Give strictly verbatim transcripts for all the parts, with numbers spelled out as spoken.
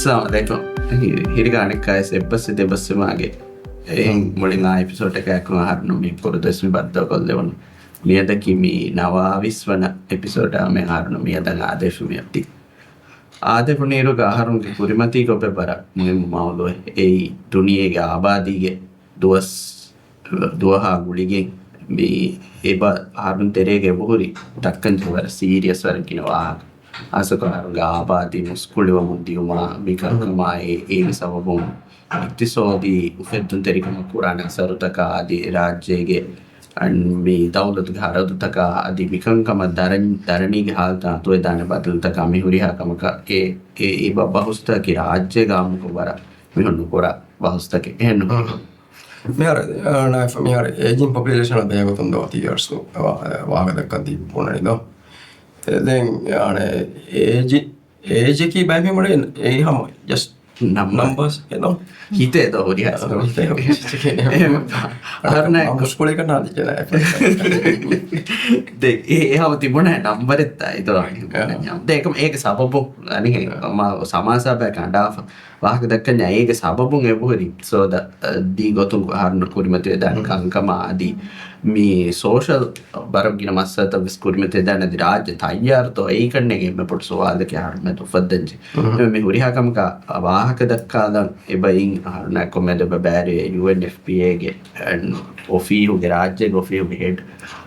އައްސަލާމު ޢަލައިކުމް. ހި-، ހިރިގާނެއްކާވެސް އެއްބަސްވި ދެބަސްވީމާގެ އެހެން މުޅިން އާ އެޕިސޯޑަކާއެކު އަހަރުން މި ކުރުދުވަސް މި ބައްދަލުކޮށްލެވުނު. މިއަދަކީ މި ނަވާވީސް ވަނަ އެޕިސޯޑާ މި އަހަރުން މިއަދަށް އާދެފި މިއޮތީ. އާދެފުނީރުގަ އަހަރުންގެ ކުރިމަތީގަ އޮތް ވަރަށް މުހިއްމު މައުޟޫއެއް. އެއީ ދުނިޔޭގެ އާބާދީގެ ދުވަސް ދުވަހާ ގުޅިގެން މި އެބަ އަހަރުން ތެރޭގަ އެބަހުރި ދައްކަން ޖެހޭ ވަރަށް ސީރިއަސް ވަރަށް ގިނަ ވާހަކަ. އާސަކޮށް އަހަރުންގެ އާބާދީ މުސްކުޅިވަމުން ދިޔުމާ މި ކަންކަމާއި އޭގެ ސަބަބުން އިޤްތިޞާދީ އުފެއްދުންތެރިކަމަށް ކުރާނެ އަސަރުތަކާ އަދި ރާއްޖޭގެ އަން މި ދައުލަތުގެ ހަރަދުތަކާ އަދި މިކަންކަމަށް ދަރަން-، ދަރަނީގެ ހާލަތަށް އަތުވެދާނެ ބަދަލުތަކާ މި ހުރިހާ ކަމަކަށް އެ، އެ، އެ ބަ-، ބަހުސްތަކަކީ ރާއްޖޭގެ އާއްމުކޮށް ވަރަށް މިހުން ނުކުރާ ބަހުސްތަކެއް. އެހެން ނުހޭ. މިހާރު، އާ، ނާއިފް، މިހާރު އޭޖިން ޕޮޕިއުލޭޝަނަށް ބެހޭގޮތުން ދޯ ތި އިޔާސް ވާ-، ވާހަކަ ދައްކަން ތި ބުނަނީ ދޯ. ދެން، އާނެ، އޭޖި، އޭޖަކީ ބައެއް މީހުން އެ ހަމަ ޖަސްޓް ނަމްބަރ. ނަމްބަރސް އެދޯ. ހިތޭ ދޯ ހުރިހާ. ހިތޭ ހުރިހާ. އެހެން އަހަރުން މުސްކުޅިކަން ނާދި ޖެނާ. ދެ، އެ، އެ ހަމަ ތިބުނާ ނަމްބަރެއް ދާ އެދޯ. އެ. ދެ، އެކަމަ އޭގެ ސަބަބު، އަނިހެން، އެ. މާ ސަމާސާބައި ކަނޑާފަ. ވާހަކަ ދައްކަންޏާ އޭގެ ސަބަބުން އެބަހުރި އިޤްތިޞާދަށް ދީ ގޮތުން އަހަރުން ކުރިމަތިވެދާނެ ކަންކަމާ އަދި މި ސޯޝަލް ވަރަށް ގިނަ މައްސަލަތައް ވެސް ކުރިމަތިވެދާނެ އަދި ރާއްޖެ ތައްޔާރުތޯ އެއީ ކަންނޭނގެ އެންމެ ބޮޑު ސުވާލަކީ އަހަރުމެން އުފައްދަންޖެ. މި ހުރިހާ ކަމަކަށް ވާހަކަ ދައްކާލަން އެބައިން އަހަރުންނާ ކޮމެދެ ބަބާރި ޔޫއެންއެފްޕީއޭގެ އޮފީހުގެ ރާއްޖޭގެ އޮފީހުގެ ހެޑް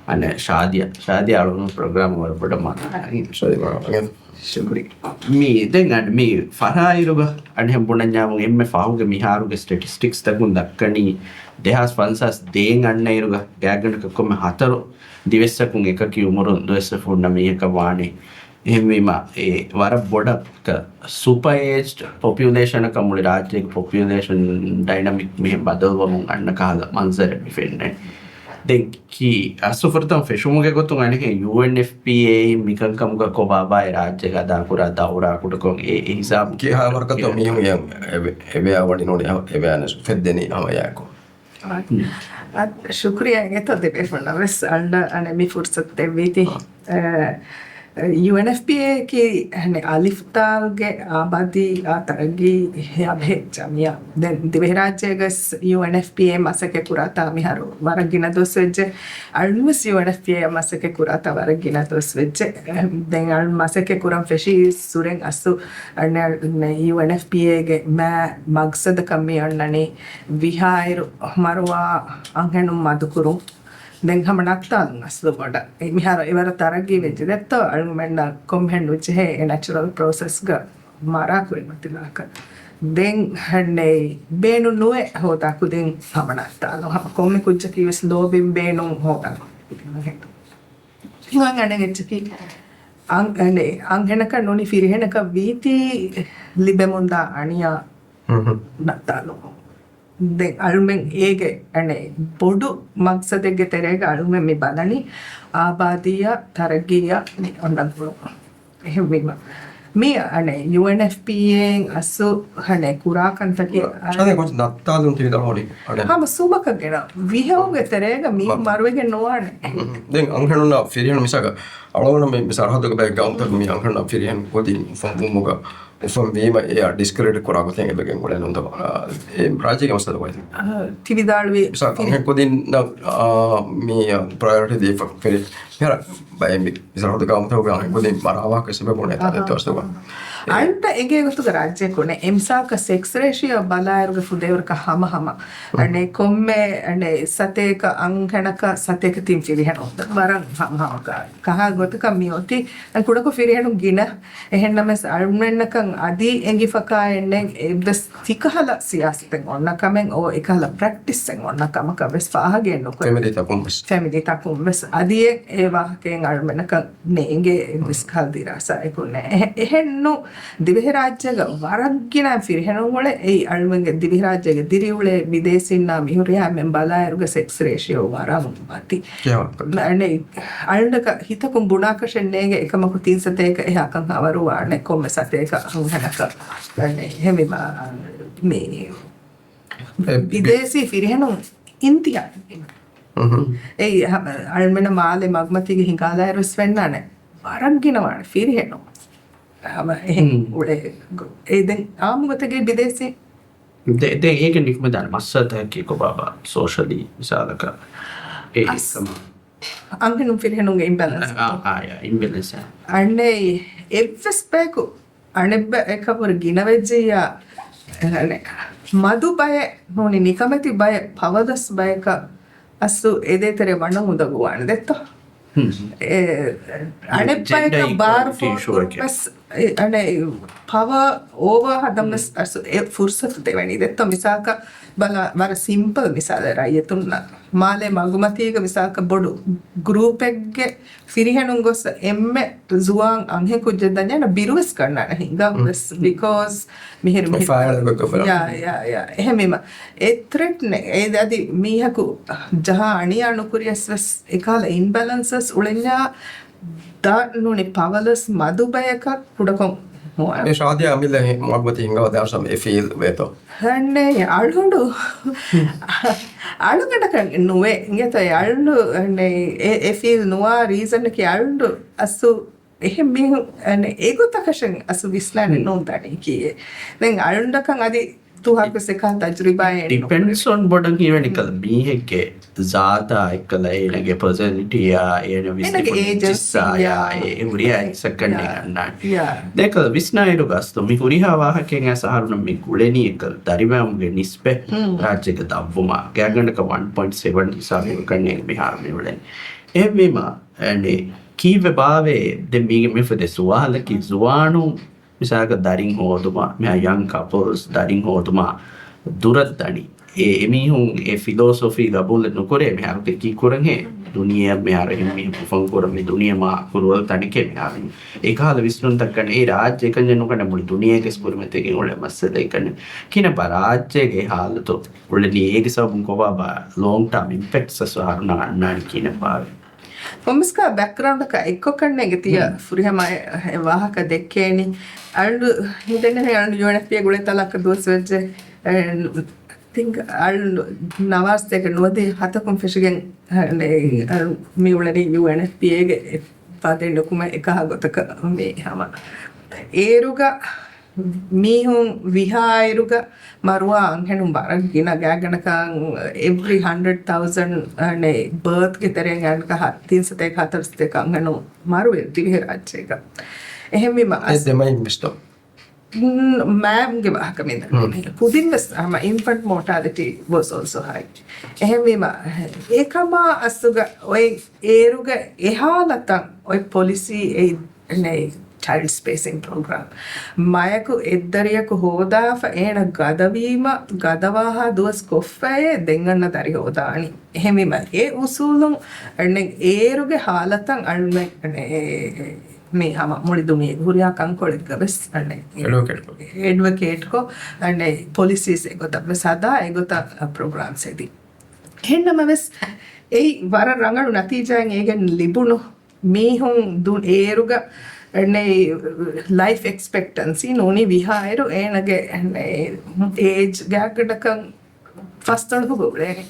އަނެ ޝާދިޔާ، ޝާދިޔާ އަޅުގަނޑު ޕްރޮގްރާމް ވަރަށް ބޮޑަށް މާ ޝުކުރި. މި ދެން އަން މި ފަހާއިރުގަ އަނެހެން ބުނަންޏާމު އެންމެ ފަހުގެ މިހާރުގެ ސްޓެޓިސްޓިކްސް ތަކުން ދައްކަނީ ދެހާސް ފަންސާސް ދޭން އަންނައިރުގަ ގާތްގަނޑަކަށް ކޮންމެ ހަތަރު ދިވެއްސަކުން އެކަކީ އުމުރުން ދުވެއްސަށް ފުންނަ މީހަކަށް ވާނެ. އެހެންވީމަ އެ ވަރަށް ބޮޑަށް ސުޕަ އޭޖްޑް ޕޮޕިއުލޭޝަނަކަށް މުޅި ރާއްޖޭގެ ޕޮޕިއުލޭޝަން ޑައިނަމިކް މިހެން ބަދަލުވަމުން އަންނަ ކަހަލަ މަންޒަރެއް މި ފެންނަނީ. ދެން ކީ އަސްލު ފުރަތަމަ ފެށުމުގެ ގޮތުން އަނެކެން ޔޫއެންއެފްޕީއޭ އިން މިކަންކަމުގަ ކޮބާބާއި ރާއްޖޭގަ އަދާކުރާ ދައުރާ ކުޑަކޮށް އެ، އެ ހިސާބު ކިހާ ވަރަކަށްތޯ މީހުން އެ، އެ، އެވެ އަވަނި ނޫނީ އެވެ އަނެސް ފެއްދެނީ ހަމަ ޔާކު. އަ، ޝުކުރިއްޔާ އިނގޭތޯ ދެބޭފުޅުންނަށް ވެސް އަޅުގަނޑަށް އަނެއް މި ފުރުސަތު ދެއްވީތީ. އަ، އަ، ޔޫއެންއެފްޕީއޭ ކީ އަނެއް އަލިފް ދާލްގެ އާބާދީއާ ތަރައްގީއާ ބެހޭ ޖަމިއްޔާ. ދެން ދިވެހިރާއްޖޭގަސް ޔޫއެންއެފްޕީއޭ މަސައްކަތް ކުރާތާ މިހާރު ވަރަށް ގިނަ ދުވަސް ވެއްޖެ. އަޅުގަނޑުވެސް ޔޫއެންއެފްޕީއޭ މަސައްކަތް ކުރާތާ ވަރަށް ގިނަ ދުވަސް ވެއްޖެ. ދެން އަޅު މަސައްކަތް ކުރަން ފެށީ ސުރެން އަސްލު އަނެ-، އަނެ-، ޔޫއެންއެފްޕީއޭގެ މާ މަގްސަދަކަށް މި އޮންނަނީ ވިހާއިރު މަރުވާ އަންހެނުން މަދުކުރުން. ދެން ހަމަ ނައްތާލުން އަސްލު ބޮޑަށް. އެ މިހާރު އެވަރަށް ތަރައްގީ ވެއްޖެ ދެއްތޯ އަޅުގަނޑަށް ކޮންމެހެން ނުޖެހޭ އެ ނެޗުރަލް ޕްރޮސެސްގަ މަރާ ކުރިމަތިލާކަށް. ދެން ހަންނޭ ބޭނުން ނުވެ ހޯދާ ކުދިން ހަމަ ނައްތާލުން. ހަމަ ކޮންމެ ކުއްޖަކީ ވެސް ލޯބިން ބޭނުން ހޯދާ ކުދިން. އަނެއް އެއްޗަކީ އަން-، އަނެއް އަންހެނަކަށް ނޫނީ ފިރިހެނަކަށް ވީތީ ލިބެމުންދާ އަނިޔާ ނައްތާލުން. ދެން އަޅުމެން އޭގެ އަނެއް ބޮޑު މަގްސަދެއްގެ ތެރޭގަ އަޅުމެން މި ބަލަނީ އާބާދީއާ ތަރައްގީއާ މި އޮންނަ ގުޅުން. އެހެންވީމަ މި އަނެއް ޔޫއެންއެފްޕީއޭއިން އަސްލު އަނެއް ކުރާ ކަންތަކީ އަނެއް ނައްތާލުން ތި ވިދާޅުވަނީ އަނެއް ހަމަ ސުބަކަށް ގިނަ ވިހައުގެ ތެރޭގަ މީހުން މަރުވެގެން ނުވާނެ. ދެން އަންހެނުންނާ ފިރިހެނުން މިސާލަކަށް އަޅުގަނޑު މި ސަރަހައްދުގެ ބައެއް ގައުމުތަކުން މި އަންހެނުންނާ ފިރިހެން ގޮތިން އުފަންވުމުގަ އުފަންވީމަ އެއާ ޑިސްކްރިމިނޭޓް ކުރާ ގޮތެއް އެބަ ގެންގުޅޭ ނޫންތަ؟ އާ، އެ ރާއްޖޭގެ މައްސަލަ ވައި. އާ، ތި ވިދާޅުވި މިސާލަކަށް އަންހެން ކުދިންނަށް، އާ، މި، އާ، ޕްރަޔޮރިޓީ ދީފަ ފެރި. މިހާރު ބައެއް މި، މި ސަރަހައްދު ގައުމުތަކުގެ އަންހެން ކުދިން މަރާ ވާހަކަ ސަބަބުން އެތާ ދެއްތޯ ސަބަބު. އަޅުގަނޑަށް އެނގޭ ގޮތުގަ ރާއްޖެ ކުނެ އެ މިސާލަކަށް ސެކްސް ރޭޝިއޯ ބަލާއިރުގަ ފުދޭވަރަކަށް ހަމަ ހަމަ. އަނެއް ކޮންމެ އަނެއް ސަތޭކަ އަންހެނަކަށް ސަތޭކަ ތިން ފިރިހެނުން ވަރަށް ހަމަ ހަމަ ކަހާ ގޮތަކަށް މި އޮތީ. ކުޑަކޮށް ފިރިހެނުން ގިނަ. އެހެންނަމަވެސް އަޅުމެންނަކަށް އަދި އެނގިފަކާ އެންނެން އެއްވެސް ތިކަހަލަ ސިޔާސަތެއް އޮންނަ ކަމެއް އޯ އެކަހަލަ ޕްރެކްޓިސްއެއް އޮންނަ ކަމަކަށް ވެސް ފާހަގައެއް ނުކުރޭ. ފެމިލީތަކުން ވެސް. ފެމިލީތަކުން ވެސް އަދި އެ، އެ ވާހަކައެއް އަޅުމެންނަކަށް ނޭނގޭ އެއްވެސް ކަހަލަ ދިރާސާއެއް ނެތް. އެ، އެހެންނު ދިވެހިރާއްޖޭގަ ވަރަށް ގިނަ ފިރިހެނުން އުޅޭ. އެއީ އަޅުމެންގެ ދިވެހިރާއްޖޭގެ ދިރިއުޅޭ ބިދޭސީންނާ މިހުރިހާ އެންމެން ބަލާއިރުގަ ސެކްސް ރޭޝިއޯ ވަރަށް މަތި. އަނެއް އަޅުގަނޑަކަށް ހިތަކުން ބުނާކަށެއް ނޭނގެ އެކަމަކު ތިން ސަތޭކަ އެހާކަން ހަވަރުވާނެ ކޮންމެ ސަތޭކަ އަންހެނަކަށް. އަނެއް އެހެންވީމަ މި އެ، ބި- ބިދޭސީ ފިރިހެނުން އިންތިޔާ. އެއީ ހަ-، އަޅުމެންނަށް މާލެ މަގުމަތީގަ ހިނގާލާއިރު ވެސް ފެންނާނެ. ވަރަށް ގިނަވާނެ ފިރިހެނުން. ހަމަ އެހެން އުޅޭ. އެ ދެން އާއްމު ގޮތެއްގައި ބިދޭސީ ދެ-، ދެން އޭގެ ނިކުމެދާނެ މައްސަލަތަކަކީ ކޮބާބާ؟ ސޯޝަލީ މިސާލަކަށް އެ އަސް-، އެކަމަށް އަންހެނުން ފިރިހެނުންގެ އިމްބެލެންސް. އާ، އާ، އާ، އިމްބެލެންސް. އަންނެ އެއްވެސް ބަޔަކު އަނެއްބަ އެކަބުރު ގިނަވެއްޖިއްޔާ، އަނެ، މަދު ބައެއް ނޫނީ ނިކަމެތި ބައެއް ޕަވަލަސް ބަޔަކަށް އަސްލު އެދޭތެރޭ ވަންނަން އުނދަގޫވާނެ ދެއްތޯ؟ ހުން. އެ، އަނެއްބަޔަކަށް ޖެންޑަ ބާރު އީކުއަލިޓީ އިޝޫއެކޭ. ފޯރުވަސް، އެ، އަނެ، ޕަވަ އޯވާ ހަދަން ވެސް ހުން. އަސް އެ ފުރުސަތު ދެވެނީ ދެއްތޯ؟ މިސާލަކަށް ބަލާ، ވަރަށް ސިމްޕަލް މިސާލެއް ރައްޔިތުންނަށް. މާލޭ މަގުމަތީގަ މިސާލަކަށް ބޮޑު ގްރޫޕެއްގެ ފިރިހެނުން ގޮސް އެންމެ ޒުވާން އަންހެން ކުއްޖެއް ދަންޏާ ބިރުވެސް ކަންނާނެ ހިނގާ ވެސް، ބިކޯސް މިހިރި މިހިރި. ފާޅު ގޮތަށް ފުރާ. ޔާ، ޔާ، ޔާ. އެހެންވީމަ، އެ ތްރެޓް ނެ-، އެ އަދި މީހަކު ޖަހާ އަނިޔާ ނުކުރިޔަސް ވެސް އެކަހަލަ އިމްބެލެންސަސް އުޅެންޏާ ދާ ނޫނީ ޕަވަލަސް މަދު ބަޔަކަށް ކުޑަކޮށް ހުވާ. އެ ޝާދިޔާ އަމިއްލަ މަގުމަތި ހިނގާ ދާސަމް އެ ފީލް ވޭތޯ؟ ހަންނޭ، އަޅުގަނޑު، އަޅުގަނޑަކަށް ނުވޭ. އިނގޭތޯ، އެ އަޅު، ހަންނޭ، އެ، އެ ފީލް ނުވާ ރީޒަނަކީ އަޅު އަސްލު އެހެން މީހުން، އަނެ، އެގޮތަކަށެއް އަސްލު ވިސްނާނެ ނޯންދާނީ ކީއެއް. ދެން އަޅުންނަކަށް އަދި ދުވަހަކުވެސް އެކާ ތަޖުރިބާއެއް ނުކުރޭ. ޑިޕެންޑްސް އޮން ބޮޑަށް ހީވަނިކަލަ މީހެއްގެ ޒާތާ އެއްކަލަ އޭނަގެ ޕަރސަނަލިޓީއާ، އޭނަ ވިސްނިފަ އޭޖެންސީއާ، ޖިންސާޔާ، އެ ހުރިހާ އެއްސައްކަން އަންނާނެ. ދެކަލަ ވިސްނާއިރު ގަސްތު މި ހުރިހާ ވާހަކައެއް އަސް އަހަރުން މި ގުޅެނީ އެކަލަ ދަރިވައިމުގެ ނިސްބަތް ރާއްޖޭގެ ދަށްވުމާ ގާތްގަނޑަކަށް ވަން ޕޮއިންޓް ސެވަން ހިސާބެއް ކަންނޭނގެ މިހާރު މި އުޅެނީ. އެހެންވީމަ، އަނެ، ކީއްވެ ބާވޭ؟ ދެން މީގެ މި ފުދޭ ސުވާލަކީ ޒުވާނުން މިސާލަކަށް ދަރިން ހޯދުމަށް، މިހާ ޔަން ކަޕަލްސް ދަރިން ހޯދުމަށް ދުރަށް ދަނީ. އެ، އެމީހުން އެ ފިލޯސޮފީ ގަބޫލެއް ނުކުރޭ. މިހާރު ކީއްކުރަންހޭ؟ ދުނިޔެއަށް މިހާރު އެހެން މީހަކު ފޯން ކުރަން މި ދުނިޔެ މާ ކުރުވަލު ތަނެކޭ މިހާރު. އެކަހަލަ ވިސްނުންތައް ކަން އެ ރާއްޖެ އެކަންޏެއް ނުކަން މުޅި ދުނިޔޭގެ ކުރިމަތީގެ އުޅޭ މައްސަލަ އެކަން. ކިނަ ބާ ރާއްޖޭގެ ހާލަތު އުޅެނީ އޭގެ ސަބަބުން ކޮބާ ބާ ލޯންގް ޓާމް އިމްޕެކްޓްސް އަސް އަހަރުންނަށް އަންނާނީ ކިހިނެއް ބާވޭ؟ ކޮންމެސްކާ ބެކްގްރައުންޑަކާ އެއްކޮށް ކަންނޭނގެ ތިޔަ ފުރިހަމަ އެ، އެ ވާހަކަ ދެއްކޭނީ. އަޅު ހިނދެނެ އަޅު ޔޫއެންއެފްޕީ ގުޅޭ ތަލާކަށް ދުވަސް ވެއްޖެ. އެ، ތިން އަޅު ނަވާސްތޭކަ ނުވަދިހަ ހަތަކުން ފެށިގެން، އެ، އަޅު މި އުޅެނީ ޔޫއެންއެފްޕީއޭގެ ފަދައިން ނުކުމެ އެކަހަ ގޮތަކަށް މި ހަމަ. އޭރުގަ މީހުން ވިހާއިރުގަ މަރުވާ އަންހެނުން ވަރަށް ގިނަ ގާތްގަނޑަކަށް އެވްރީ ހަންޑްރެޑް ތައުޒަންޑް އަނެ ބާތްގެ ތެރެއިން ގާތްގަނޑަކަށް ތިން ސަތޭކަ ހަތަރު ސަތޭކަ އަންހެނުން މަރުވޭ ދިވެހިރާއްޖޭގަ. އެހެންވީމަ އެ އަސް-، ދެމައިން ވެސްތޯ؟ މް، މާމްގެ ވާހަކަ މި ދަނީ. ކުދިން ވެސް ހަމަ އިންފަންޓް މޯޓާލިޓީ ވަސް އޯލްސޯ ހައި. އެހެންވީމަ އެކަމާ އަސްލުގަ އޮތް އޭރުގެ އެހާލަތަށް އޮތް ޕޮލިސީ އެއް ނެތް ޗައިލްޑް ސްޕޭސިން ޕްރޮގްރާމް. މަޔަކު އެއްދަރިޔަކު ހޯދާފަ އޭނަ ގަދަވީމަ، ގަދަވާހާ ދުވަސް ކޮށްފައޭ ދެން އަންނަ ދަރި ހޯދާނީ. އެހެންވީމަ އެ އުސޫލުން އަނެއް އޭރުގެ ހާލަތަށް އަންނަ މި ހަމަ މުޅި ދުނިޔޭގެ ހުރިހާ ކަންކޮޅެއްގަ ވެސް އަނެއް އެޑްވޮކޭޓްކޮށް. އެޑްވޮކޭޓްކޮށް އަނެއް ޕޮލިސީސް އެގޮތަށް ވެސް ހަދާ އެގޮތަށް ޕްރޮގްރާމްސް ހެދި. އެހެންނަމަވެސް އެއީ ވަރަށް ރަނގަޅު ނަތީޖާއެއް އޭގެން ލިބުނު. މީހުން ދު-، އޭރުގަ ނެ-، ލައިފް އެކްސްޕެކްޓަންސީ ނޫނީ ވިހާއިރު އޭނަގެ ނެ-، އޭޖް ގާތްގަނޑަކަށް ފަސްދޮޅަހުގަ އުޅޭނެ.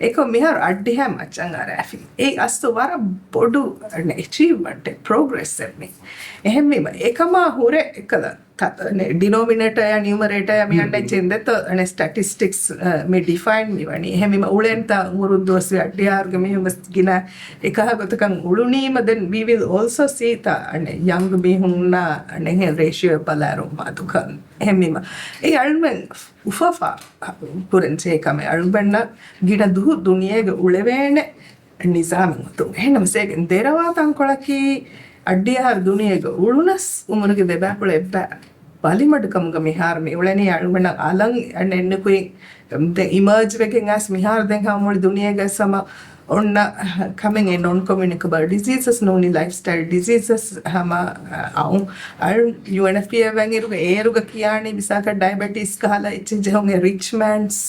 އެކަމް މިހާރު އަށްޑިހައި މައްޗަށް އަރާފި. އެއީ އަސްލު ވަރަށް ބޮޑު ނެ-، އެޗީވްމަންޓެއް، ޕްރޮގްރެސްއެއް މީ. އެހެންވީމަ އެކަމާ ހުރެ އެކަލަ ތަ-، ނެ-، ޑިނޯމިނޭޓަރ ޔާ ނިއުމަރޭޓަރ ޔާ މި އަންނަ އެއްޗެއް ދެތޯ، އަނެ ސްޓެޓިސްޓިކްސް، އަ، މި ޑިފައިން މި ވަނީ. އެހެންވީމަ އުޅެންތާ އުމުރުން ދުވަސްވީ އަށްޑިހަ އަހަރުގެ މީހުން ވެސް ގިނަ އެކަހަ ގޮތަކަށް އުޅުނީމަ ދެން ވީ ވިލް އޯލްސޯ ސީ ތާ އަނެ ޔަންގް މީހުންނާ އަނެ ހެން ރޭޝިއޯ ބަލާރު މަދުކަން. އެހެންވީމަ އެ އަޅުމެން އުފަފާ ކުރަން ޖެހޭ ކަމެއް އަޅުމެންނަށް ގިނަ ދުހު ދުނިޔޭގަ އުޅެވޭނެ ނިޒާމެއް އޮތުން. އެހެންނަމަސް އޭގެން ދެރަވާ ތަންކޮޅަކީ އަށްޑިހަ އަހަރު ދުނިޔޭގަ އުޅުނަސް އުމުރުގެ ދެބައިކުޅަ އެއްބަ ބަލިމަޑުކަމުގަ މިހާރު މި އުޅެނީ އަޅުގަނޑަށް އަލަށް އަންނަ އެންނަ ކުރިން ދެ އިމާޖް ވެގެން އައިސް މިހާރު ދެން ހަމަ މުޅި ދުނިޔޭގަ ހަމަ އޮންނަ ކަމެއް އެ ނޮން ކޮމިއުނިކަބަލް ޑިޒީޒަސް ނޫނީ ލައިފް ސްޓައިލް ޑިޒީޒަސް ހަމަ އައު އަޅު ޔޫއެންއެފްޕީއޭ ވަން އިރުގަ އޭރުގަ ކިޔާނީ މިސާކަށް ޑައިބެޓީސް ކަހަލަ އެއްޗެއް ޖެހުން އެ ރިޗް މޭންސް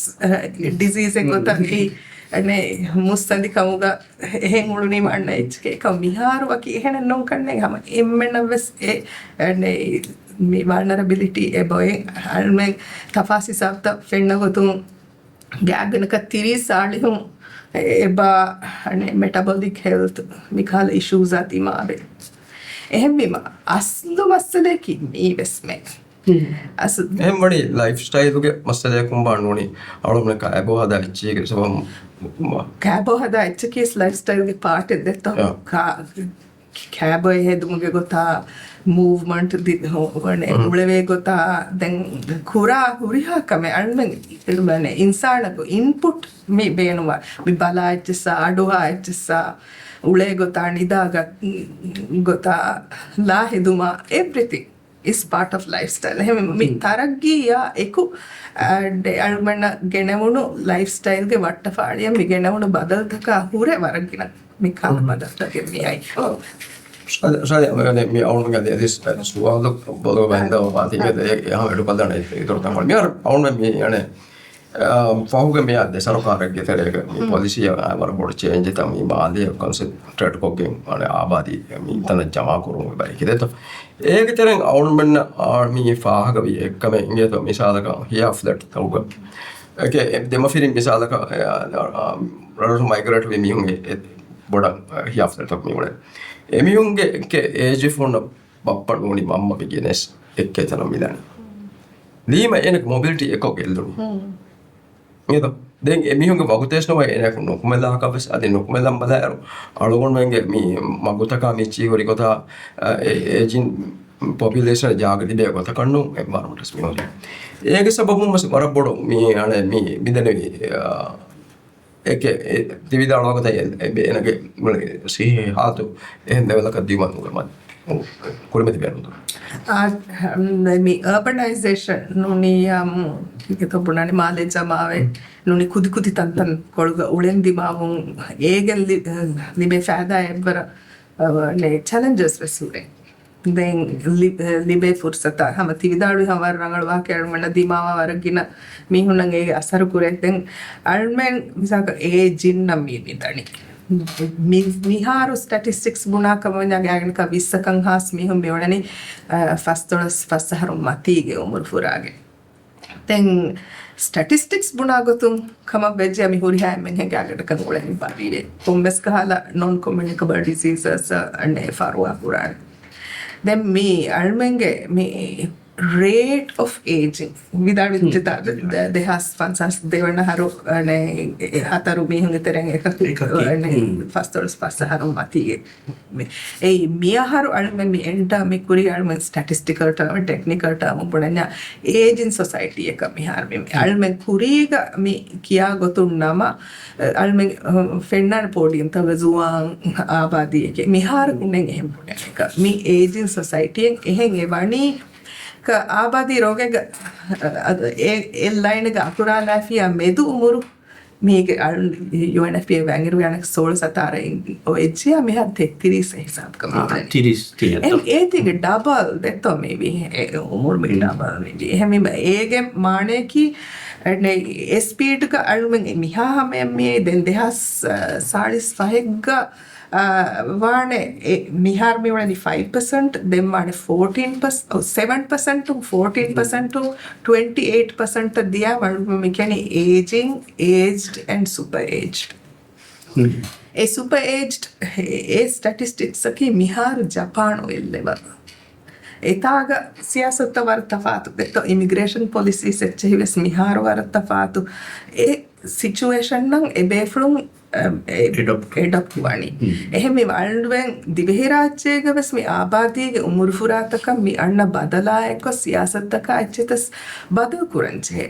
ޑިޒީޒް އެއް ގޮތަށް އެ މުއްސަނދި ކަމުގަ އެހެން އުޅުނީމަ އަންނަ އެއްޗެކޭ. އެކަމް މިހާރު ވަކި އެހެނެއް ނޫން ކަންނޭނގެ ހަމަ އެންމެނަށް ވެސް އެ، އެ، މި ވަލްނަރަބިލިޓީ އެބައޮތް އަޅުމެން ތަފާސް ހިސާބުތައް ފެންނަ ގޮތުން ގާތްގަނޑަކަށް ތިރީސް ސާޅީހުން އެބަ މެޓަބޮލިކް ހެލްތު މިކަހަލަ އިޝޫސްއާ ދިމާވޭ. އެހެންވީމަ، އަސްލު މައްސަލައަކީ މީ ވެސްމެ. އަސް- އެހެން ވަނީ ލައިފް ސްޓައިލުގެ މައްސަލަޔަކުން ބާ ނޫނީ އަޅުގަނޑަށް ކާބޯ ހަދާ އެއްޗިހިގެ ސަބަބު މަ- ކާބޯ ހަދާ އެއްޗަކީ ލައިފް ސްޓައިލްގެ ޕާޓެއް ދެއްތޯ؟ ކާ- ކާބޯ ހެދުމުގެ ގޮތާ، މޫވްމަންޓް ދި- ހޯ- ވަނެ އުޅެވޭ ގޮތާ، ދެން ކުރާ ހުރިހާ ކަމެއް އަޅުމެން ވަނެ އިންސާނަކު އިންޕުޓް މި ބޭނުންވާ، މި ބަލާ އެއްޗިއްސާ، އަޑުއަހާ އެއްޗިއްސާ، އުޅޭ ގޮތާ، ނިދާ ގަ- ގޮތާ، ލާ ހެދުމާ، އެވްރިތިން އިސް ޕާޓް އޮފް ލައިފް ސްޓައިލް. އެހެން މި ތަރައްގީއާ އެކު، އަ، އަޅުމެންނަށް ގެނެވުނު ލައިފް ސްޓައިލްގެ ވައްޓަފާޅިއަށް މި ގެނެވުނު ބަދަލުތަކާ ހުރެ ވަރަށް ގިނަ މި ކާލަ ބަދަލުތަކެއް މި އައި. ސާދި، ސާދި، މި އަޅުގަނޑުގެ އަދި ސުވާލު ބޮލު ބައިންދަ ވާތީގެ އެ ހަމަ އެޑުކޮށްލާނެ އިތުރު ތަންކޮޅެއް. މިހާރު އަޅުގަނޑު މި އަނެއް އާ، ފަހުގެ މިއާ ދެ ސަރުކާރެއްގެ ތެރޭގަ މި ޕޮލިސީއަށް ވަރަށް ބޮޑު ޗޭންޖެއްތައް މި މާލެ ކޮންސެންޓްރޭޓް ކޮށްގެން އާ، އާބާދީ މި ތަނަށް ޖަމާ ކުރުމުގެ ބައެއް ކިދެތޯ. އޭގެ ތެރެއިން އަޅުގަނޑުމެންނަށް އާ، މި ފާހަގަވި އެއްކަމެއް އިނގޭތޯ، މިސާލަކަށް ހިޔާ ފްލެޓްތަކުގަ އެކެ ދެމަފިރިން މިސާލަކަށް އެ، އާ، ރަށު މައިގްރޭޓް ވި މީހުން އެ، އެ ބޮޑަށް ހިޔާ ފްލެޓްތަކު މި އުޅޭ. އެމީހުންގެ އެކެ އޭޖިފުންނަށް ބައްޕަ ނޫނީ މަންމަ ވެގެނެސް އެއްކޭ ތަނަށް މިދަނީ. ލީމަ އޭނަގެ މޮބިލިޓީ އެކޮށް ގެއްލުނީ. އެދޯ. ދެން އެމީހުންގެ ވަގުތޭސްނުވަ އޭނައަކު ނުކުމެލާކަށް ވެސް އަދި ނުކުމެލަން ބަލާއިރު، އަޅުގަނޑުމެންގެ މި މަގުތަކާ މި އެއްޗިހި ހުރި ގޮތާ، އަ، އެ، އޭޖިން ޕޮޕިއުލޭޝަން ޖާގަ ލިބޭ ގޮތަކަށް ނޫން އެ ވަރުން ރަސްމީ ހުރި. އޭގެ ސަބަބުން ވެސް ވަރަށް ބޮޑު މި އަނެ މި މިދެނެވި، އަ، އެކެ، އެ ތިވިދާޅުވާ ގޮތަށް އެ، އެ ބޭނަގެ ސިހި ހާލު އެހެން ލެވެލަކަށް ދިއުމަށް ނުގަމަން ކުރިމަތި ބޭނުން. އާ، މި އަރބަނައިޒޭޝަން ނޫނީ އާ، މު، ކިތައް ބުނާނެ މާލޭ ޖަމާވެ، ނޫނީ ކުދި ކުދި ތަންތަން ކޮޅުގަ އުޅެން ދިމާވުން އޭގެ ލި-، ލިބޭ ފައިދާ އެއްވަރަށް، އާ، ނެ ޗެލެންޖަސް ވެސް ހުރޭ. ދެން ލި-، ލިބޭ ފުރުސަތާ ހަމަ ތިވިދާޅުވި ހަމަ ވަރަށް ރަނގަޅު ވާހަކައެއް އަޅުމެންނަށް ދިމާވާ ވަރަށް ގިނަ މީހުންނަށް އޭގެ އަސަރު ކުރޭ. ދެން އަޅުމެން މިސާލަކަށް އޭޖިންނަށް މީ މިދަނީ. މި-، މިހާރު ސްޓެޓިސްޓިކްސް ބުނާ ކަމަށް ގާތްގަނޑަކަށް ވިއްސަކަށް ހާސް މީހުން މިއުޅެނީ، އަ، ފަސްދޮޅަސް ފަސް އަހަރު މަތީގެ އުމުރު ފުރާގެން. ދެން ސްޓެޓިސްޓިކްސް ބުނާ ގޮތުން ކަމަށް ވެއްޖެ މި ހުރިހާ އެންމެން ގާތްގަނޑަކަށް އުޅެނީ ބަލިވެ. ކޮންމެސް ކަހަލަ ނޮން ކޮމިއުނިކަބަލް ޑިޒީސަސް އަންނެ ފަރުވާ ކުރާނެ. ދެން މި އަޅުމެންގެ މި ރޭޓް އޮފް އޭޖިން ވިދާޅުވިއްޖެ ދެ-، ދެ-، ދެހާސް ފަންސާސް ދެވަނަ އަހަރު، އަނެ، އެ، ހަތަރު މީހުންގެ ތެރެއިން އެކަކު، އެކަކީ. އަނެ، ފަސްދޮޅަސް ފަސް އަހަރު މަތީގެ. މި-، އެއީ މިއަހަރު އަޅުމެން މި އެންޑާ މި ކުރީ އަޅުމެން ސްޓެޓިސްޓިކަލް ޓާމް، ޓެކްނިކަލް ޓާމް ބުނަންޏާ އޭޖިން ސޮސައިޓީއަކަށް މިހާރު މި، މި އަޅުމެން ކުރީގަ މި ކިޔާ ގޮތުން ނަމަ، އަ، އަޅުމެން، އަ، ފެންނާނެ ޕޯޑިއަމްތައް ޒުވާން އާބާދީއެކޭ. މިހާރު ހުންނެން އެހެން ބުނެވޭކަށް. މި އޭޖިން ސޮސައިޓީއެއް އެހެން އެ ވަނީ ކަ އާބާދީ ރޯގެއްގަ، އަ، އަ، އެ، އެ ލައިންގަ އަތުރާލާފިޔާ މެދު އުމުރު މީގެ އަޅު-، ޔޫއެންއެފްޕީއޭ ވަންއިރު ވިޔާނަކަ ސޯޅަ ސަތާރަ އޮތްޖިޔާ މިހާރު ތެއްތިރީސް ހިސާބުކަމަށް އާ، ތިރީސް ތިރީސް. އެ، އޭތީގެ ޑަބަލް ދެއްތޯ މީ ވީ އެ އުމުރު މި ޑަބަލް މި ވީ. އެހެންވީމަ އޭގެ މާނަޔަކީ އެ، އެ ސްޕީޑްގަ އަޅުމެން މިހާ ހަމަޔަށް މިއައީ ދެން ދެހާސް ސާޅީސް ފަހެއްގަ އާ، ވާނެ، އެ، މިހާރު މި އުޅެނީ ފައިވް ޕަސެންޓް، ދެން ވާނެ ފޯޓީން ޕަސް-، އޮ، ސެވަން ޕަސެންޓުން، ފޯޓީން ޕަސެންޓުން، ޓްވެންޓީ އެއިޓް ޕަސެންޓަށް ދިޔާ މަޅު މި ކިޔަނީ އޭޖިން، އޭޖްޑް އެންޑް ސުޕަ އޭޖްޑް. އެ ސުޕަ އޭޖްޑް، އެ، އެ ސްޓެޓިސްޓިކްސް އަކީ މިހާރު ޖަޕާނު އެއް ލެވަލް. އެތާގަ ސިޔާސަތުތައް ވަރަށް ތަފާތު. ދެއްތޯ އިމިގްރޭޝަން ޕޮލިސީސް އެއްޗެހި ވެސް މިހާރު ވަރަށް ތަފާތު. އެ ސިޗުއޭޝަންނަށް އެ ބޭފުޅުން، އެ، އެޑޮޕްޓް. އެޑޮޕްޓް ވަނީ. އެހެންވީމަ އަޅުގަނޑުމެން ދިވެހިރާއްޖޭގަ ވެސް މި އާބާދީގެ އުމުރުފުރާތަކަށް މި އަންނަ ބަދަލާއެއްކޮށް ސިޔާސަތުތަކާ އެއްޗެތަސް ބަދަލު ކުރަން ޖެހޭ.